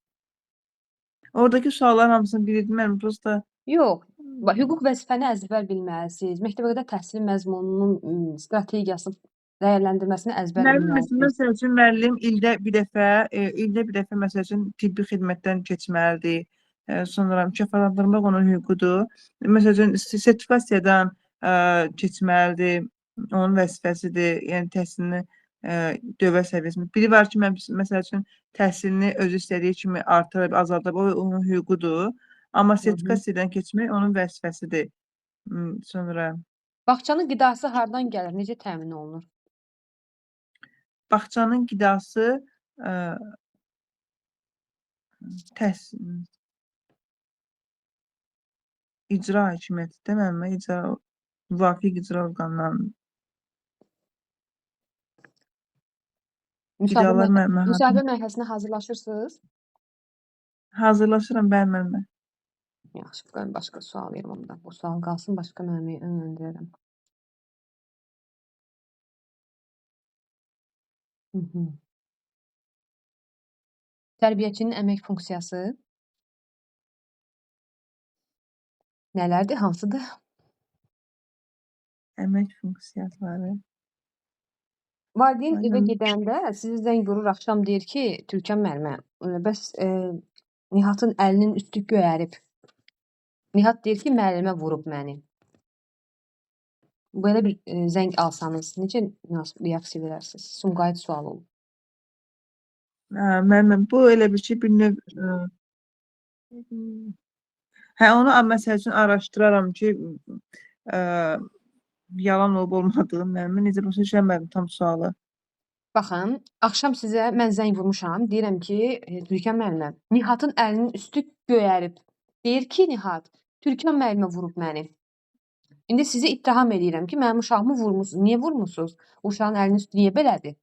Oradakı sualların hamısını bilirdim mən, prosta. Yox, hüquq vəzifəni əzbər bilməlisiniz. Məktəbə qədər təhsilin məzmununun strategiyası dəyərləndirməsini əzbər bilməlisiniz. Məsəl üçün, müəllim ildə bir dəfə, məsəl üçün, tibbi xidmətdən keçməlidir. Sonra mükafatlandırmaq onun hüququdur. Məsəl üçün, sertifikasiyadan keçməlidir. Onun vəzifəsidir. Yəni, təhsilini dövlət səviyyəsində. Biri var ki, mən, məsəl üçün, təhsilini özü istədiyi kimi artırıb, azaldıb, o onun hüququdur. Amma sertifikasiyadan keçmək onun vəzifəsidir. Sonra... Bağçanın qidası hardan gəlir? Necə təmin olunur? Bağçanın qidası təs icra hakimiyyəti də müəllimə, icra müvafiq icra orqanlarının Müsahibə qidalar müəllimə müsahibə mərhələsinə hazırlaşırsınız? Hazırlaşıram, bəli müəllimə. Yaxşı, qoyun başqa sual verim onda. Bu sual qalsın, başqa müəllimi yönləndirərəm. Tərbiyəçinin əmək funksiyası nələrdir, hansıdır? Əmək funksiyaları. Valideyn evə Aynen. gedəndə sizi zəng vurur, axşam deyir ki, Türkan müəllimə, bəs Nihatın əlinin üstü göyərib. Nihat deyir ki, müəllimə vurub məni. Belə bir zəng alsanız, necə münasib reaksiya verərsiniz? Sumqayıt sualı olub. Hə, müəllimə, bu elə bir şey, bir növ hə, onu məsəl üçün araşdıraram ki, yalan olub olmadığı müəllimə, necə başa düşəmədim tam sualı. Baxın, axşam sizə mən zəng vurmuşam, deyirəm ki, Türkan müəllimə, Nihatın əlinin üstü göyərib. Deyir ki, Nihat, Türkan müəllimə vurub məni. İndi sizi ittiham eləyirəm ki, mənim uşağımı vurmusunuz. Niyə vurmusunuz? Uşağın əlinin üstü niyə belədir?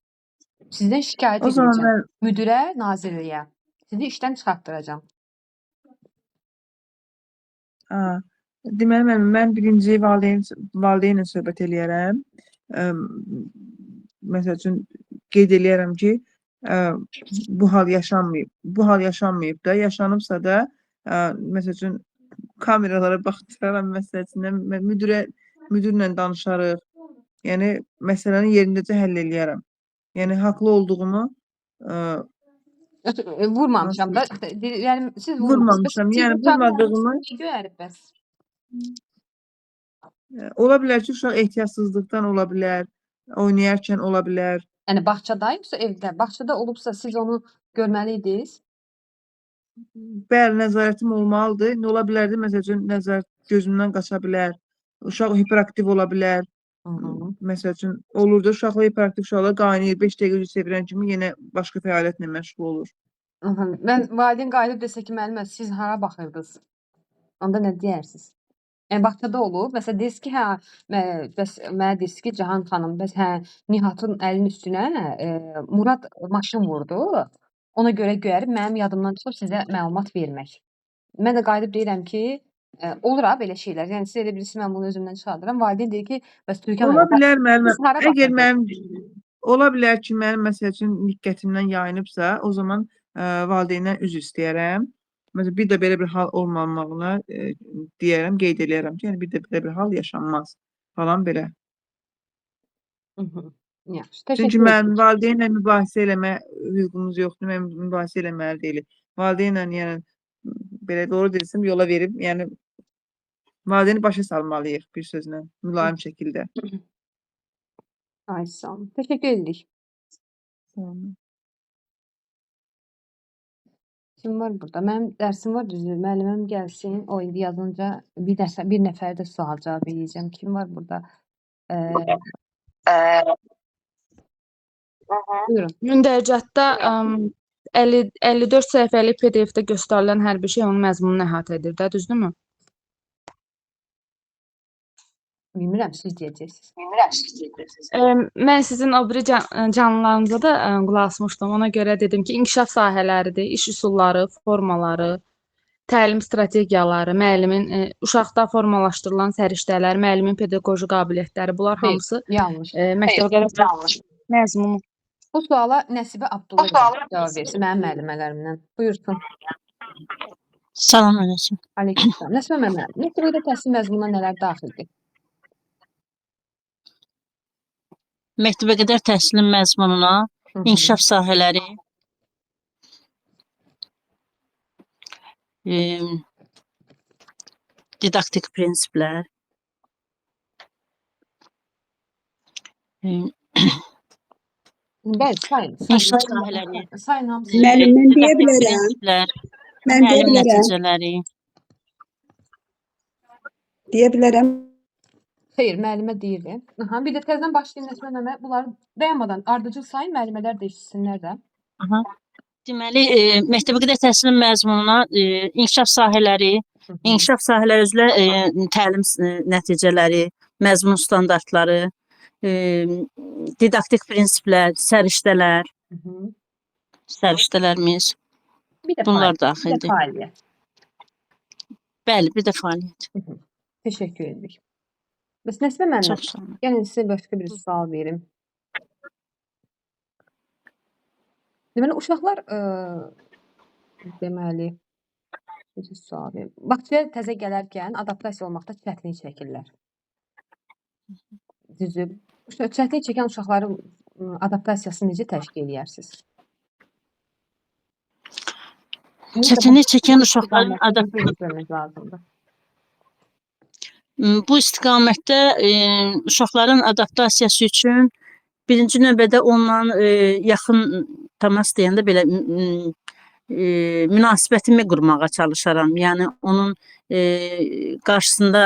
Sizdən şikayət O zaman edəcəm. mən Müdirə, nazirliyə. Sizi işdən çıxartdıracağam. Ha, deməli müəllimə, mən birinci valideynlə söhbət eləyərəm. Məsəl üçün qeyd eləyərəm ki, bu hal yaşanmayıb. Bu hal yaşanmayıb da, yaşanıbsa da, məsəl üçün kameralara baxdıraram, məsəl üçün müdirlə danışarıq. Yəni məsələni yerindəcə həll eləyərəm. Yəni haqlı olduğumu Vurmamışam da. Yəni siz vurmamışsınız. Vurmamışam. Yəni vurmadığımı göyərib bəs. Ola bilər ki, uşaq ehtiyatsızlıqdan ola bilər, oynayarkən ola bilər. Yəni bağçada yoxsa evdə? Bağçada olubsa siz onu görməli idiniz? Bəli, nəzarətim olmalıdır. İndi ola bilərdi, məsəl üçün nəzarət gözümdən qaça bilər. Uşaq hiperaktiv ola bilər. Məsəl üçün olur da, uşaqlar hiperaktiv uşaqlar qaynayır, 5 dəqiqə üzü sevirən kimi yenə başqa fəaliyyətlə məşğul olur. Mən valideyn qayıdıb desə ki, müəllimə, siz hara baxırdınız? Onda nə deyərsiniz? Yəni bağçada olub, məsələn deyirsiniz ki, hə, bəs mənə deyirsiniz ki, Cahan xanım, bəs hə, Nihatın əlinin üstünə Murad maşın vurdu. Ona görə göyərib mənim yadımdan çıxıb sizə məlumat vermək. Mən də qayıdıb deyirəm ki, olur ha belə şeylər. Yəni siz elə bilirsiniz, mən bunu özümdən çıxardıram. Valideyn deyir ki, bəs Türkan Ola xanım, bilər müəllimə. siz hara Əgər baxırdınız? mənim ola bilər ki, mənim məsəl üçün diqqətimdən yayınıbsa, o zaman valideyndən üzr istəyərəm. Məsələn, bir də belə bir hal olmamağına deyərəm, qeyd eləyərəm ki, yəni bir də belə bir hal yaşanmaz falan belə. Yaxşı, Çünki təşəkkür mənim edirik. valideynlə mübahisə eləmə hüququmuz yoxdur, mən mübahisə eləməli deyilik. Valideynlə, yəni belə doğru deyilsəm, yola verib, yəni valideyni başa salmalıyıq bir sözlə, mülayim şəkildə. Ay, sağ olun. Təşəkkür edirik. Sağ olun. Kim var burada? Mənim dərsim var düzdür. Müəlliməm gəlsin. O indi yazınca bir dəfə bir nəfər də sual cavab eləyəcəm. Kim var burada? Buyurun. Mündəricatda 50 54 səhifəlik PDF-də göstərilən hər bir şey onun məzmununu əhatə edir də, düzdürmü? Bilmirəm, siz deyəcəksiniz. Mən sizin o biri canlılarınıza da qulaq asmışdım. Ona görə dedim ki, inkişaf sahələridir, iş üsulları, formaları, təlim strategiyaları, müəllimin uşaqda formalaşdırılan səriştələr, müəllimin pedaqoji qabiliyyətləri, bunlar Xeyr, hamısı yanlış. məktəbə məzmunu. Bu suala Nəsibə Abdullayeva cavab versin, mənim müəllimələrimdən. Buyursun. Salam əleykum. Aleykümselam. Nəsibə müəllimə, məktəbə təhsil məzmununa nələr daxildir? Məktəbə qədər təhsilin məzmununa inkişaf sahələri, didaktik prinsiplər, Bəli, sayın. İnkişaf sahələri, Sayın hamısı. Müəllim, mən deyə didaktik bilərəm. prinsiplər, Mən deyə təlim bilərəm. nəticələri. Deyə bilərəm. Xeyr, müəllimə deyirdim. Aha, bir də təzədən başlayın Nəsimə müəllimə. Bunları dayanmadan ardıcıl sayın, müəllimələr də eşitsinlər də. Aha. Deməli, məktəbəqədər təhsilin məzmununa inkişaf sahələri, inkişaf sahələri üzrə təlim nəticələri, məzmun standartları, didaktik prinsiplər, səriştələr, səriştələrimiz, Bir də bunlar fəaliyyət, bir də daxildir. fəaliyyət. Bəli, bir də fəaliyyət. Təşəkkür edirik. Bəs Nəsimə müəllimə, Çox sağ olun. gəlin sizə başqa bir sual verim. Deməli, uşaqlar, deməli, necə sual verim? Bağçaya təzə gələrkən adaptasiya olmaqda çətinlik çəkirlər. Düzdür. Çətinlik çəkən uşaqların adaptasiyasını necə təşkil eləyərsiniz? Çətinlik çəkən uşaqların adaptasiyasını lazımdır. Bu istiqamətdə uşaqların adaptasiyası üçün birinci növbədə onunla yaxın təmas deyəndə belə münasibətimi qurmağa çalışaram. Yəni onun qarşısında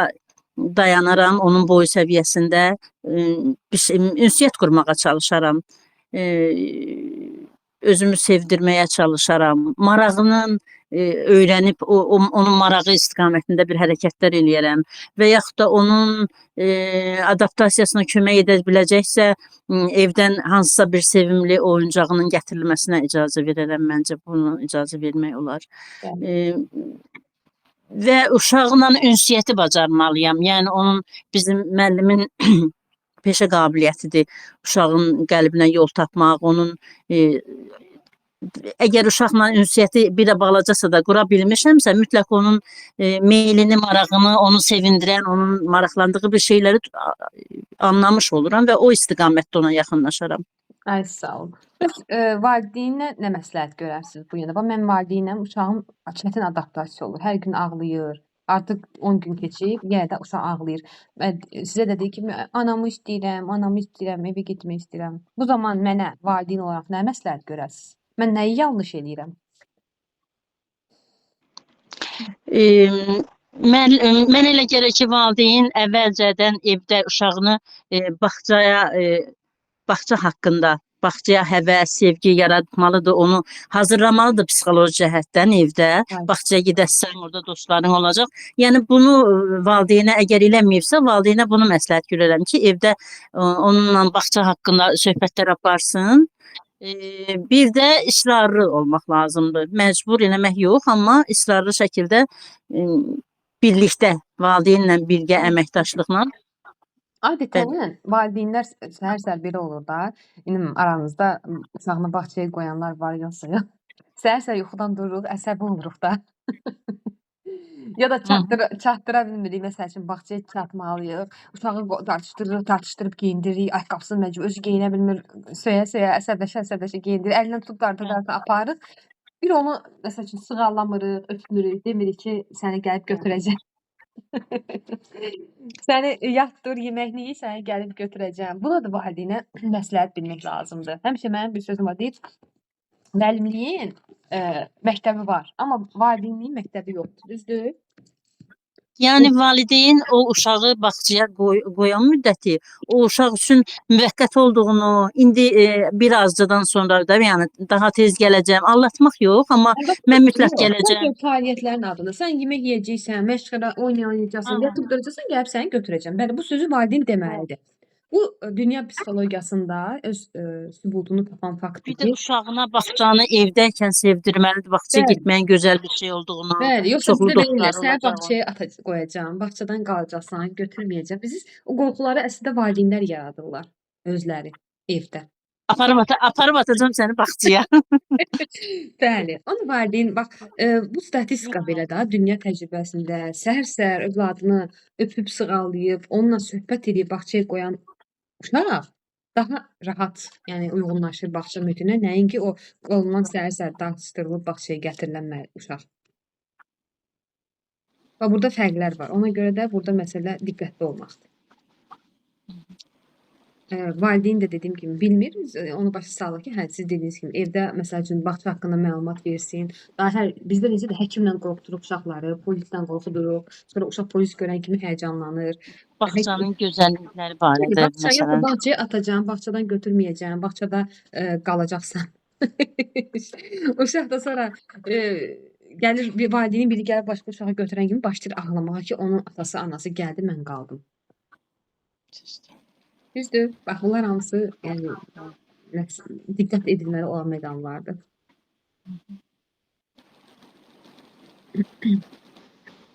dayanaram, onun boyu səviyyəsində bir şey, ünsiyyət qurmağa çalışaram. Özümü sevdirməyə çalışaram. Marağının öyrənib onun marağı istiqamətində bir hərəkətlər eləyərəm və yaxud da onun adaptasiyasına kömək edə biləcəksə, evdən hansısa bir sevimli oyuncağının gətirilməsinə icazə verərəm. Məncə bunu icazə vermək olar. Və uşaqla ünsiyyəti bacarmalıyam. Yəni onun bizim müəllimin peşə qabiliyyətidir. Uşağın qəlbinə yol tapmaq, onun əgər uşaqla ünsiyyəti bir də balacasa da qura bilmişəmsə, mütləq onun meylini, marağını, onu sevindirən, onun maraqlandığı bir şeyləri anlamış oluram və o istiqamətdə ona yaxınlaşaram. Ay, sağ olun. Bəs valideynə nə məsləhət görərsiniz bu yöndə? Bax, mən valideynəm, uşağım çətin adaptasiya olur. Hər gün ağlayır. Artıq 10 gün keçib, yenə də uşaq ağlayır. Sizə də deyir ki, anamı istəyirəm, anamı istəyirəm, evə getmək istəyirəm. Bu zaman mənə valideyn olaraq nə məsləhət görərsiniz? Mən nəyi yanlış eləyirəm? Mən elə gəlir ki, valideyn əvvəlcədən evdə uşağını bağçaya, bağça haqqında, bağçaya həvəs, sevgi yaratmalıdır, onu hazırlamalıdır psixoloji cəhətdən evdə. Bağçaya gedəsən, orada dostların olacaq. Yəni bunu valideynə əgər eləməyibsə, valideynə bunu məsləhət görərəm ki, evdə onunla bağça haqqında söhbətlər aparsın. Bir də israrlı olmaq lazımdır. Məcbur eləmək yox, amma israrlı şəkildə birlikdə, valideynlə birgə əməkdaşlıqla. Adətən valideynlər səhər-səhər belə olur da. İndi aranızda uşağını bağçaya qoyanlar var yoxsa yox. Səhər-səhər yuxudan dururuq, əsəbi oluruq da. Ya da çatdıra bilmirik. Məsəl üçün, bağçaya çatmalıyıq. Uşağı dartışdırırıq, dartışdırıb geyindiririk. Ayaqqabısını məcbur, özü geyinə bilmir. Söyə-söyə, əsəbləşə-əsəbləşə geyindirir. Əlindən tutub darta-darta aparırıq. Bir onu, məsəl üçün, sığallamırıq, öpmürük, demirik ki, səni gəlib götürəcəm. Səni yatdır, yeməyini ye, səni gəlib götürəcəm. Buna da valideynə məsləhət bilmək lazımdır. Həmişə mənim bir sözüm var, deyir, müəllimliyin məktəbi var, amma valideynliyin məktəbi yoxdur, düzdür? Yəni valideyn o uşağı bağçaya qoyan müddəti o uşaq üçün müvəqqəti olduğunu, indi bir azcadan sonra da, yəni daha tez gələcəm, aldatmaq yox, amma mən mütləq gələcəm. Sadəcə fəaliyyətlərin adını. Sən yemək yeyəcəksən, məşq oynayacaqsan, yatıb duracaqsan, gəlib səni götürəcəm. Bəli, bu sözü valideyn deməlidir. Bu dünya psixologiyasında öz sübutunu tapan faktdır Bir də uşağına bağçanı evdəykən sevdirməlidir, bağçaya getməyin gözəl bir şey olduğunu, Bəli, yoxsa çoxlu bizə deyirlər, dostları səni olacağını. bağçaya qoyacağam, bağçadan qalacaqsan, götürməyəcəm. Bizi o qorxuları əslində valideynlər yaradırlar özləri evdə. Aparıb atacağam səni bağçaya. Bəli, onu valideyn, bax, bu statistika belə də dünya təcrübəsində səhər-səhər övladını öpüb sığallayıb, onunla söhbət edib bağçaya qoyan uşaq daha rahat, yəni uyğunlaşır bağça mühitinə, nəinki o qolundan səhər-səhər dartışdırılıb bağçaya gətirilən uşaq. Və burada fərqlər var. Ona görə də burada məsələ diqqətli olmaqdır. Valideyn də dediyim kimi bilmir. Onu başa salır ki, hə, siz dediyiniz kimi evdə məsəl üçün bağça haqqında məlumat versin. Daha hər bizdə necədir? Həkimlə qorxuduruq uşaqları, polislə qorxuduruq. Sonra uşaq polis görən kimi həyəcanlanır. Bağçanın gözəllikləri barədə Bağça, yox, məsələn. Bağçaya atacağam, bağçadan götürməyəcəm, bağçada qalacaqsan. Uşaq da sonra gəlir bir valideynin biri gəlib başqa uşağı götürən kimi başlayır ağlamağa ki, onun atası, anası gəldi, mən qaldım. Düzdür? Bax bunlar hamısı, yəni diqqət edilməli olan məqamlardır.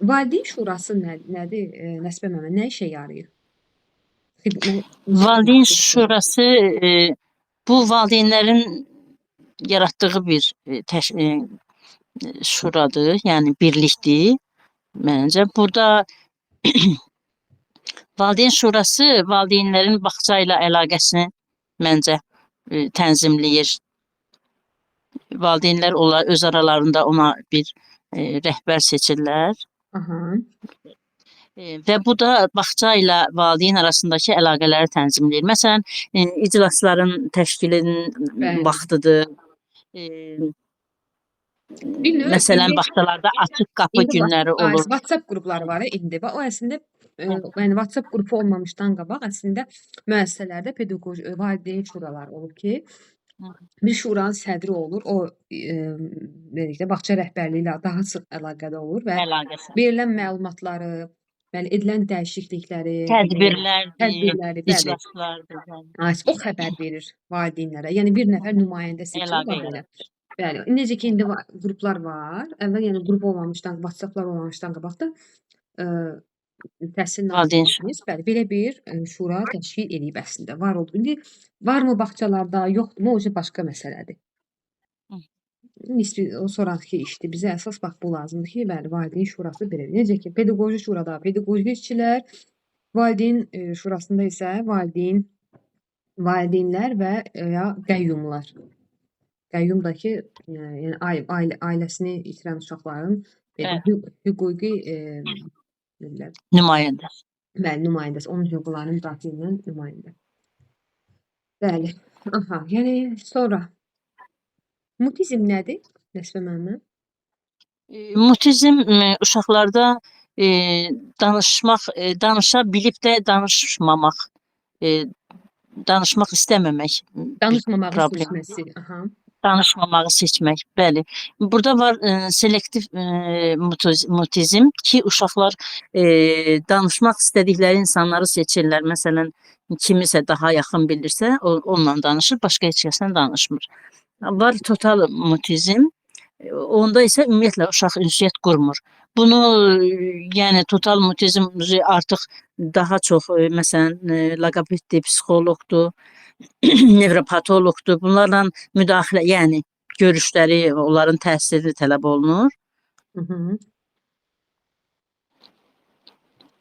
Valideyn şurası nədir? Nəsibə müəllimə, nə işə yarayır? Valideyn şurası bu valideynlərin yaratdığı bir şuradır, yəni birlikdir məncə. Burada valideyn şurası valideynlərin bağça ilə əlaqəsini məncə tənzimləyir. Valideynlər onlar öz aralarında ona bir rəhbər seçirlər. Aha. Və bu da bağça ilə valideyn arasındakı əlaqələri tənzimləyir. Məsələn, iclasların təşkilinin vaxtıdır. Məsələn, bağçalarda açıq qapı günləri olur. WhatsApp qrupları var indi. Bax, o əslində yəni WhatsApp qrupu olmamışdan qabaq əslində müəssisələrdə pedaqoji valideyn şuraları olub ki, bir şuranın sədri olur. O belə deyək də, bağça rəhbərliyi ilə daha sıx əlaqədə olur və verilən məlumatları, bəli, edilən dəyişiklikləri, tədbirlərdir, tədbirləri, bəli. İclaslardır, bəli. O xəbər verir valideynlərə. Yəni bir nəfər nümayəndə seçilir Əlaqə valideynə. Bəli, necə ki indi qruplar var. Əvvəl yəni qrup olmamışdan, WhatsApp-lar olmamışdan qabaq da Təhsil Nazirliyimiz, bəli, belə bir şura təşkil eləyib əslində. Var oldu. İndi varmı bağçalarda, yoxdurmu, o başqa məsələdir. Nisbi o sonrakı işdir. Bizə əsas bax bu lazımdır ki, bəli, valideyn şurası belə. Necə ki, pedaqoji şurada pedaqoji işçilər, valideyn şurasında isə valideynlər və ya qəyyumlar. Qəyyum da ki, yəni ailəsini itirən uşaqların hüquqi deyirlər. Nümayəndə. Bəli, nümayəndəsi. Onun hüquqlarını müdafiə edən nümayəndə. Bəli. Aha, yəni sonra mutizm nədir? Nəsibə müəllimə? Mutizm uşaqlarda danışmaq, danışa bilib də danışmamaq, danışmaq istəməmək Danışmamağı seçməsi. Aha. Danışmamağı seçmək, bəli. Burada var selektiv mutizm ki, uşaqlar danışmaq istədikləri insanları seçirlər. Məsələn, kimisə daha yaxın bilirsə, onunla danışır, başqa heç kəslə danışmır. Var total mutizm, onda isə ümumiyyətlə uşaq ünsiyyət qurmur. Bunu, yəni total mutizm artıq daha çox, məsələn, loqopeddir, psixoloqdur, nevropatoloqdur. Bunlarla müdaxilə, yəni görüşləri, onların təsiri tələb olunur. Hı -hı.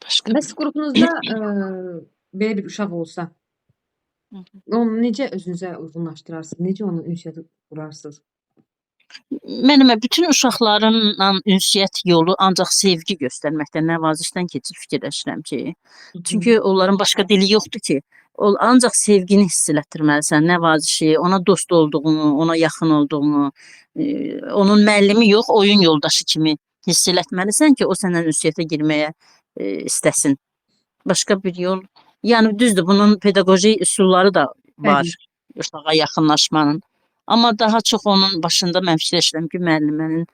Başqa Bəs qrupunuzda belə bir uşaq olsa, onu necə özünüzə uyğunlaşdırarsınız? Necə onu ünsiyyət qurarsınız? Mənimə bütün uşaqlarınla ünsiyyət yolu ancaq sevgi göstərməkdən, nəvazişdən keçir fikirləşirəm ki. Çünki onların başqa dili yoxdur ki. Ancaq sevgini hiss elətdirməlisən, nəvazişi, ona dost olduğunu, ona yaxın olduğunu, onun müəllimi yox, oyun yoldaşı kimi hiss elətməlisən ki, o səndən ünsiyyətə girməyə istəsin. Başqa bir yol, yəni düzdür, bunun pedaqoji üsulları da var uşağa yaxınlaşmanın. Amma daha çox onun başında mən fikirləşirəm ki, müəllimənin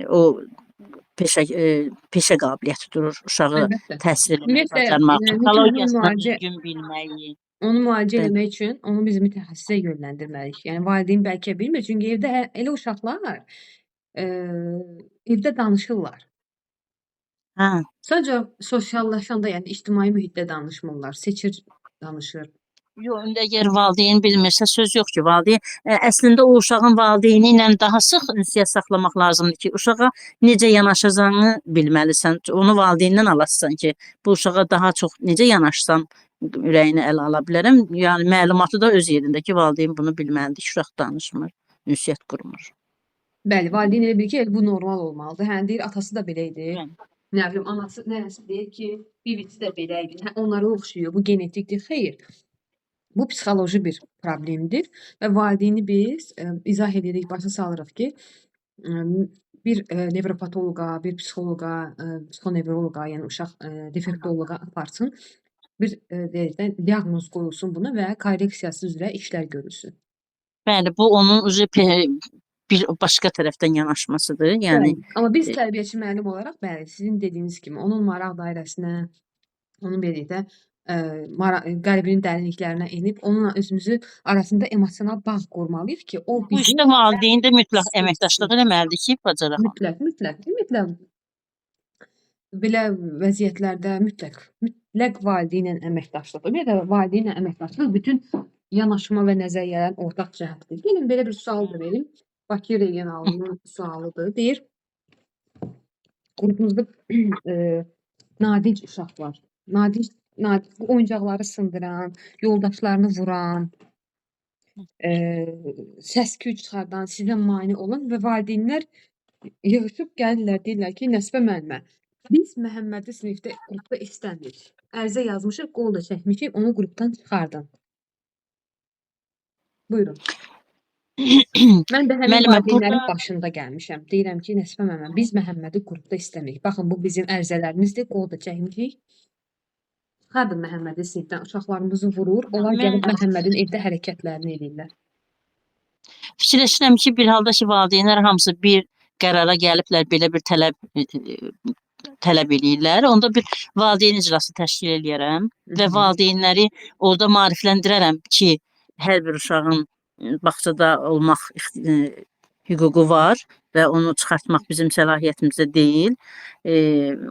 o peşə qabiliyyəti durur, uşağı təsir eləmək, bacarmaq, psixologiyasını düzgün bilməyi. Onu müalicə eləmək üçün onu biz mütəxəssisə yönləndirməliyik. Yəni valideyn bəlkə bilmir, çünki evdə elə uşaqlar evdə danışırlar. Hə. Sadəcə sosiallaşanda, yəni ictimai mühitdə danışmırlar, seçir, danışır. Yox, indi əgər valideyn bilmirsə, söz yox ki, valideyn əslində o uşağın valideyni ilə daha sıx ünsiyyət saxlamaq lazımdır ki, uşağa necə yanaşacağını bilməlisən. Onu valideyndən alasan ki, bu uşağa daha çox necə yanaşsam ürəyini ələ ala bilərəm. Yəni məlumatı da öz yerində ki, valideyn bunu bilməlidir ki, uşaq danışmır, ünsiyyət qurmur. Bəli, valideyn elə bilir ki, bu normal olmalıdır. Hə, deyir, atası da belə idi. Nə bilim, anası, nənəsi deyir ki, bibisi də belə idi. Hə, onlara oxşayır, bu genetikdir. Xeyr. Bu psixoloji bir problemdir və valideyni biz izah edirik, başa salırıq ki, bir nevropatoloqa, bir psixoloqa, psixonevroloqa, yəni uşaq defektoloqa aparsın. Bir deyək də diaqnoz qoyulsun buna və korreksiyası üzrə işlər görülsün. Bəli, bu onun bir başqa tərəfdən yanaşmasıdır. Yəni Bəli, amma biz tərbiyəçi müəllim olaraq, bəli, sizin dediyiniz kimi onun maraq dairəsinə, onun belə deyək də, qəlbinin dərinliklərinə enib onunla özümüzü arasında emosional bağ qurmalıyıq ki, o bu bizi işdə valideyn də mütləq əməkdaşlıq eləməlidir ki, bacaraq. Mütləq, mütləq, ümumiyyətlə belə vəziyyətlərdə mütləq, mütləq valideynlə əməkdaşlıq. Ümumiyyətlə valideynlə əməkdaşlıq bütün yanaşma və nəzəriyyələrin ortaq cəhətidir. Gəlin belə bir sual da verim. Bakı regionalının sualıdır. Deyir, qrupumuzda nadinc uşaq var. Nadinc, nadinc oyuncaqları sındıran, yoldaşlarını vuran, səs-küy çıxardan, sizə mane olan və valideynlər yığışıb gəlirlər, deyirlər ki, Nəsibə müəllimə, biz Məhəmmədi sinifdə, qrupda istəmirik. Ərizə yazmışıq, qol da çəkmişik, onu qrupdan çıxardın. Buyurun. Mən də həmin Müəllimə, valideynlərin burada başında gəlmişəm. Deyirəm ki, Nəsibə müəllimə, biz Məhəmmədi qrupda istəmirik. Baxın, bu bizim ərizələrimizdir, qol da çəkmişik. Çıxardın Məhəmmədi sinifdən, uşaqlarımızı vurur. Onlar Mən gəlib Məhəmmədin evdə hərəkətlərini eləyirlər. Fikirləşirəm ki, bir halda ki, valideynlər hamısı bir qərara gəliblər, belə bir tələb eləyirlər. Onda bir valideyn iclası təşkil eləyərəm və valideynləri orada maarifləndirərəm ki, hər bir uşağın bağçada olmaq hüququ var və onu çıxartmaq bizim səlahiyyətimizdə deyil.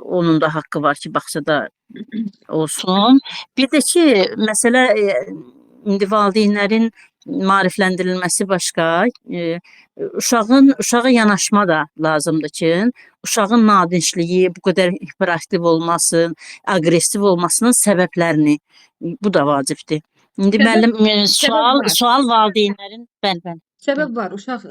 Onun da haqqı var ki, bağçada olsun. Bir də ki, məsələ indi valideynlərin maarifləndirilməsi başqa, uşağa yanaşma da lazımdır ki, uşağın nadincliyi, bu qədər hiperaktiv olması, aqressiv olmasının səbəblərini, bu da vacibdir. İndi Səbəb, müəllim, səbəb var. Sual valideynlərin, bəli, bəli. Səbəb var. Uşaq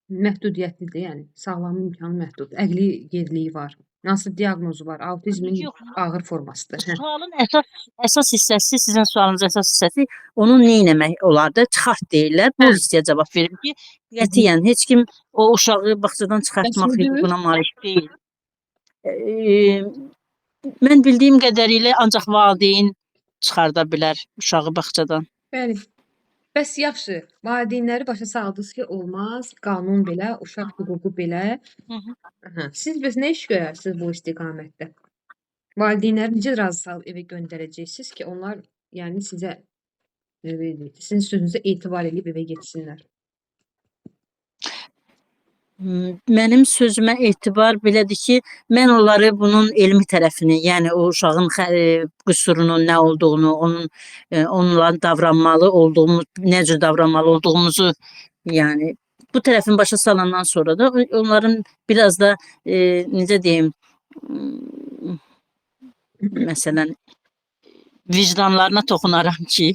məhdudiyyətlidir, yəni sağlamlıq imkanı məhduddur, əqli geriliyi var. Hansı diaqnozu var? Autizmin Yox. ağır formasıdır. Hə. Sualın əsas hissəsi, sizin sualınızın əsas hissəsi onu nə etmək olardı? Çıxart deyirlər. Bu hissəyə cavab verim ki, qətiyyən heç kim o uşağı bağçadan çıxartmaq Bəs müdür? hüququna malik deyil. Mən bildiyim qədərilə ancaq valideyn çıxarda bilər uşağı bağçadan. Bəli. Bəs yaxşı, valideynləri başa saldınız ki, olmaz, qanun belə, uşaq hüququ belə. Aha. Siz bəs nə iş görərsiniz bu istiqamətdə? Valideynləri necə razı salıb evə göndərəcəksiniz ki, onlar yəni sizə sizin sözünüzə etibar edib evə getsinlər? Mənim sözümə etibar belədir ki, mən onları bunun elmi tərəfini, yəni o uşağın qüsurunun nə olduğunu, onun onunla davranmalı olduğumuz, nə cür davranmalı olduğumuzu, yəni bu tərəfini başa salandan sonra da onların biraz da necə deyim, məsələn, vicdanlarına toxunaram ki,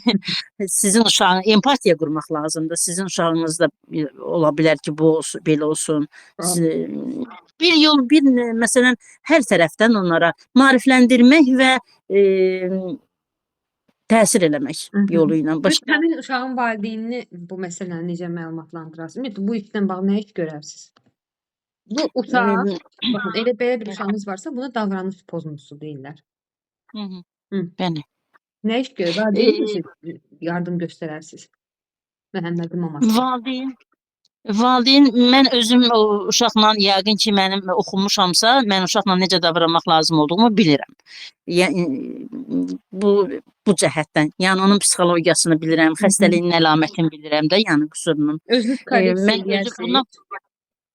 sizin uşağın empatiya qurmaq lazımdır. Sizin uşağınız da ola bilər ki, bu olsun, belə olsun. Bir yol, bir məsələn, hər tərəfdən onlara maarifləndirmək və təsir eləmək yolu ilə. Başqa Həmin uşağın valideynini bu məsələni necə məlumatlandırarsınız? Ümumiyyətlə, bu işlə bağlı nə iş görərsiniz? Bu uşaq, baxın, elə belə bir uşağınız varsa, buna davranış pozuntusu deyirlər. Bəli. Nə iş görür? Valideyn necə yardım göstərərsiniz? Məhəmmədin maması. Valideyn, mən özüm o uşaqla yəqin ki, mənim oxumuşamsa, mən uşaqla necə davranmaq lazım olduğumu bilirəm. Yəni bu cəhətdən, yəni onun psixologiyasını bilirəm, xəstəliyinin əlamətini bilirəm də, yəni qüsurunun. Özünüz korreksiya Mən özüm eləyərsiniz? bundan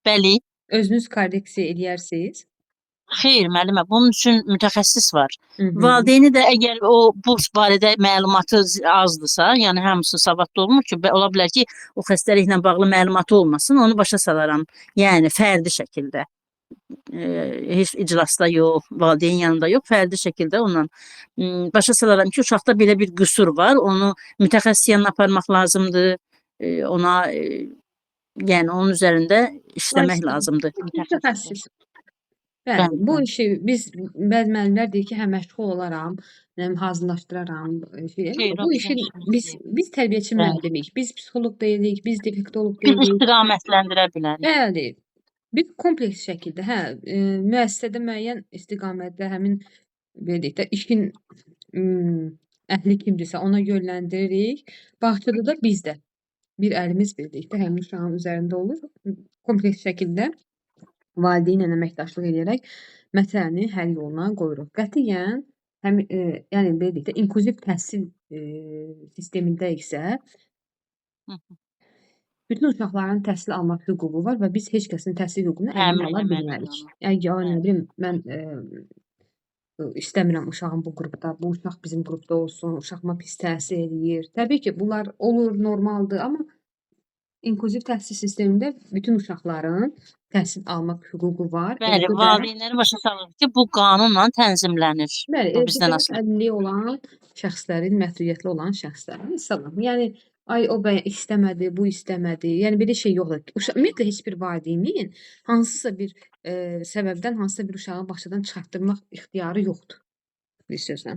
Bəli. Özünüz korreksiya eləyərsiniz? Xeyr, müəllimə, bunun üçün mütəxəssis var. Valideyni də əgər o bu barədə məlumatı azdırsa, yəni hamısı savadlı olmur ki, ola bilər ki, o xəstəliklə bağlı məlumatı olmasın, onu başa salaram. Yəni fərdi şəkildə. Heç iclasda yox, valideyn yanında yox, fərdi şəkildə onunla başa salaram ki, uşaqda belə bir qüsur var, onu mütəxəssis yanına aparmaq lazımdır, ona yəni onun üzərində işləmək lazımdır. Mütəxəssis. Bəli, Bəli, bu bəli. işi biz bəzi müəllimlər deyir ki, hə məşğul olaram, nə bilim hazırlaşdıraram, şey, Xeyr, amma o bu bizim işin işimiz biz deyil. biz tərbiyəçi Bəli. müəllimik, biz psixoloq deyilik, biz defektoloq Biz deyilik. istiqamətləndirə bilərik. Bəli. Biz kompleks şəkildə, hə, müəssisədə müəyyən istiqamətdə həmin belə deyək də işin əhli kimdirsə ona yönləndiririk. Bağçada da biz də bir əlimiz belə deyək də həmin uşağın üzərində olur. Kompleks şəkildə valideynlə əməkdaşlıq eləyərək məsələni həll yoluna qoyuruq. Qətiyyən həm yəni belə deyək də inklüziv təhsil sistemindəyiksə Hı. bütün uşaqların təhsil almaq hüququ var və biz heç kəsin təhsil hüququnu əlinə Təmin ala eləməliyik bilmərik. onu. Yəni ya nə Bəli. bilim mən istəmirəm uşağım bu qrupda, bu uşaq bizim qrupda olsun, uşağıma pis təsir eləyir. Təbii ki, bunlar olur, normaldır, amma inklüziv təhsil sistemində bütün uşaqların təhsil almaq hüququ var. Bəli, Eləcə də valideynləri başa salırıq ki, bu qanunla tənzimlənir. Bəli, Bu eləcə bizdən də asılı. əlilliyi olan şəxslərin, məhdudiyyətli olan şəxslərin. Məsələn, yəni ay o bəy istəmədi, bu istəmədi. Yəni belə şey yoxdur. Ümumiyyətlə heç bir valideynin hansısa bir səbəbdən hansısa bir uşağı bağçadan çıxartdırmaq ixtiyarı yoxdur. Bir sözlə.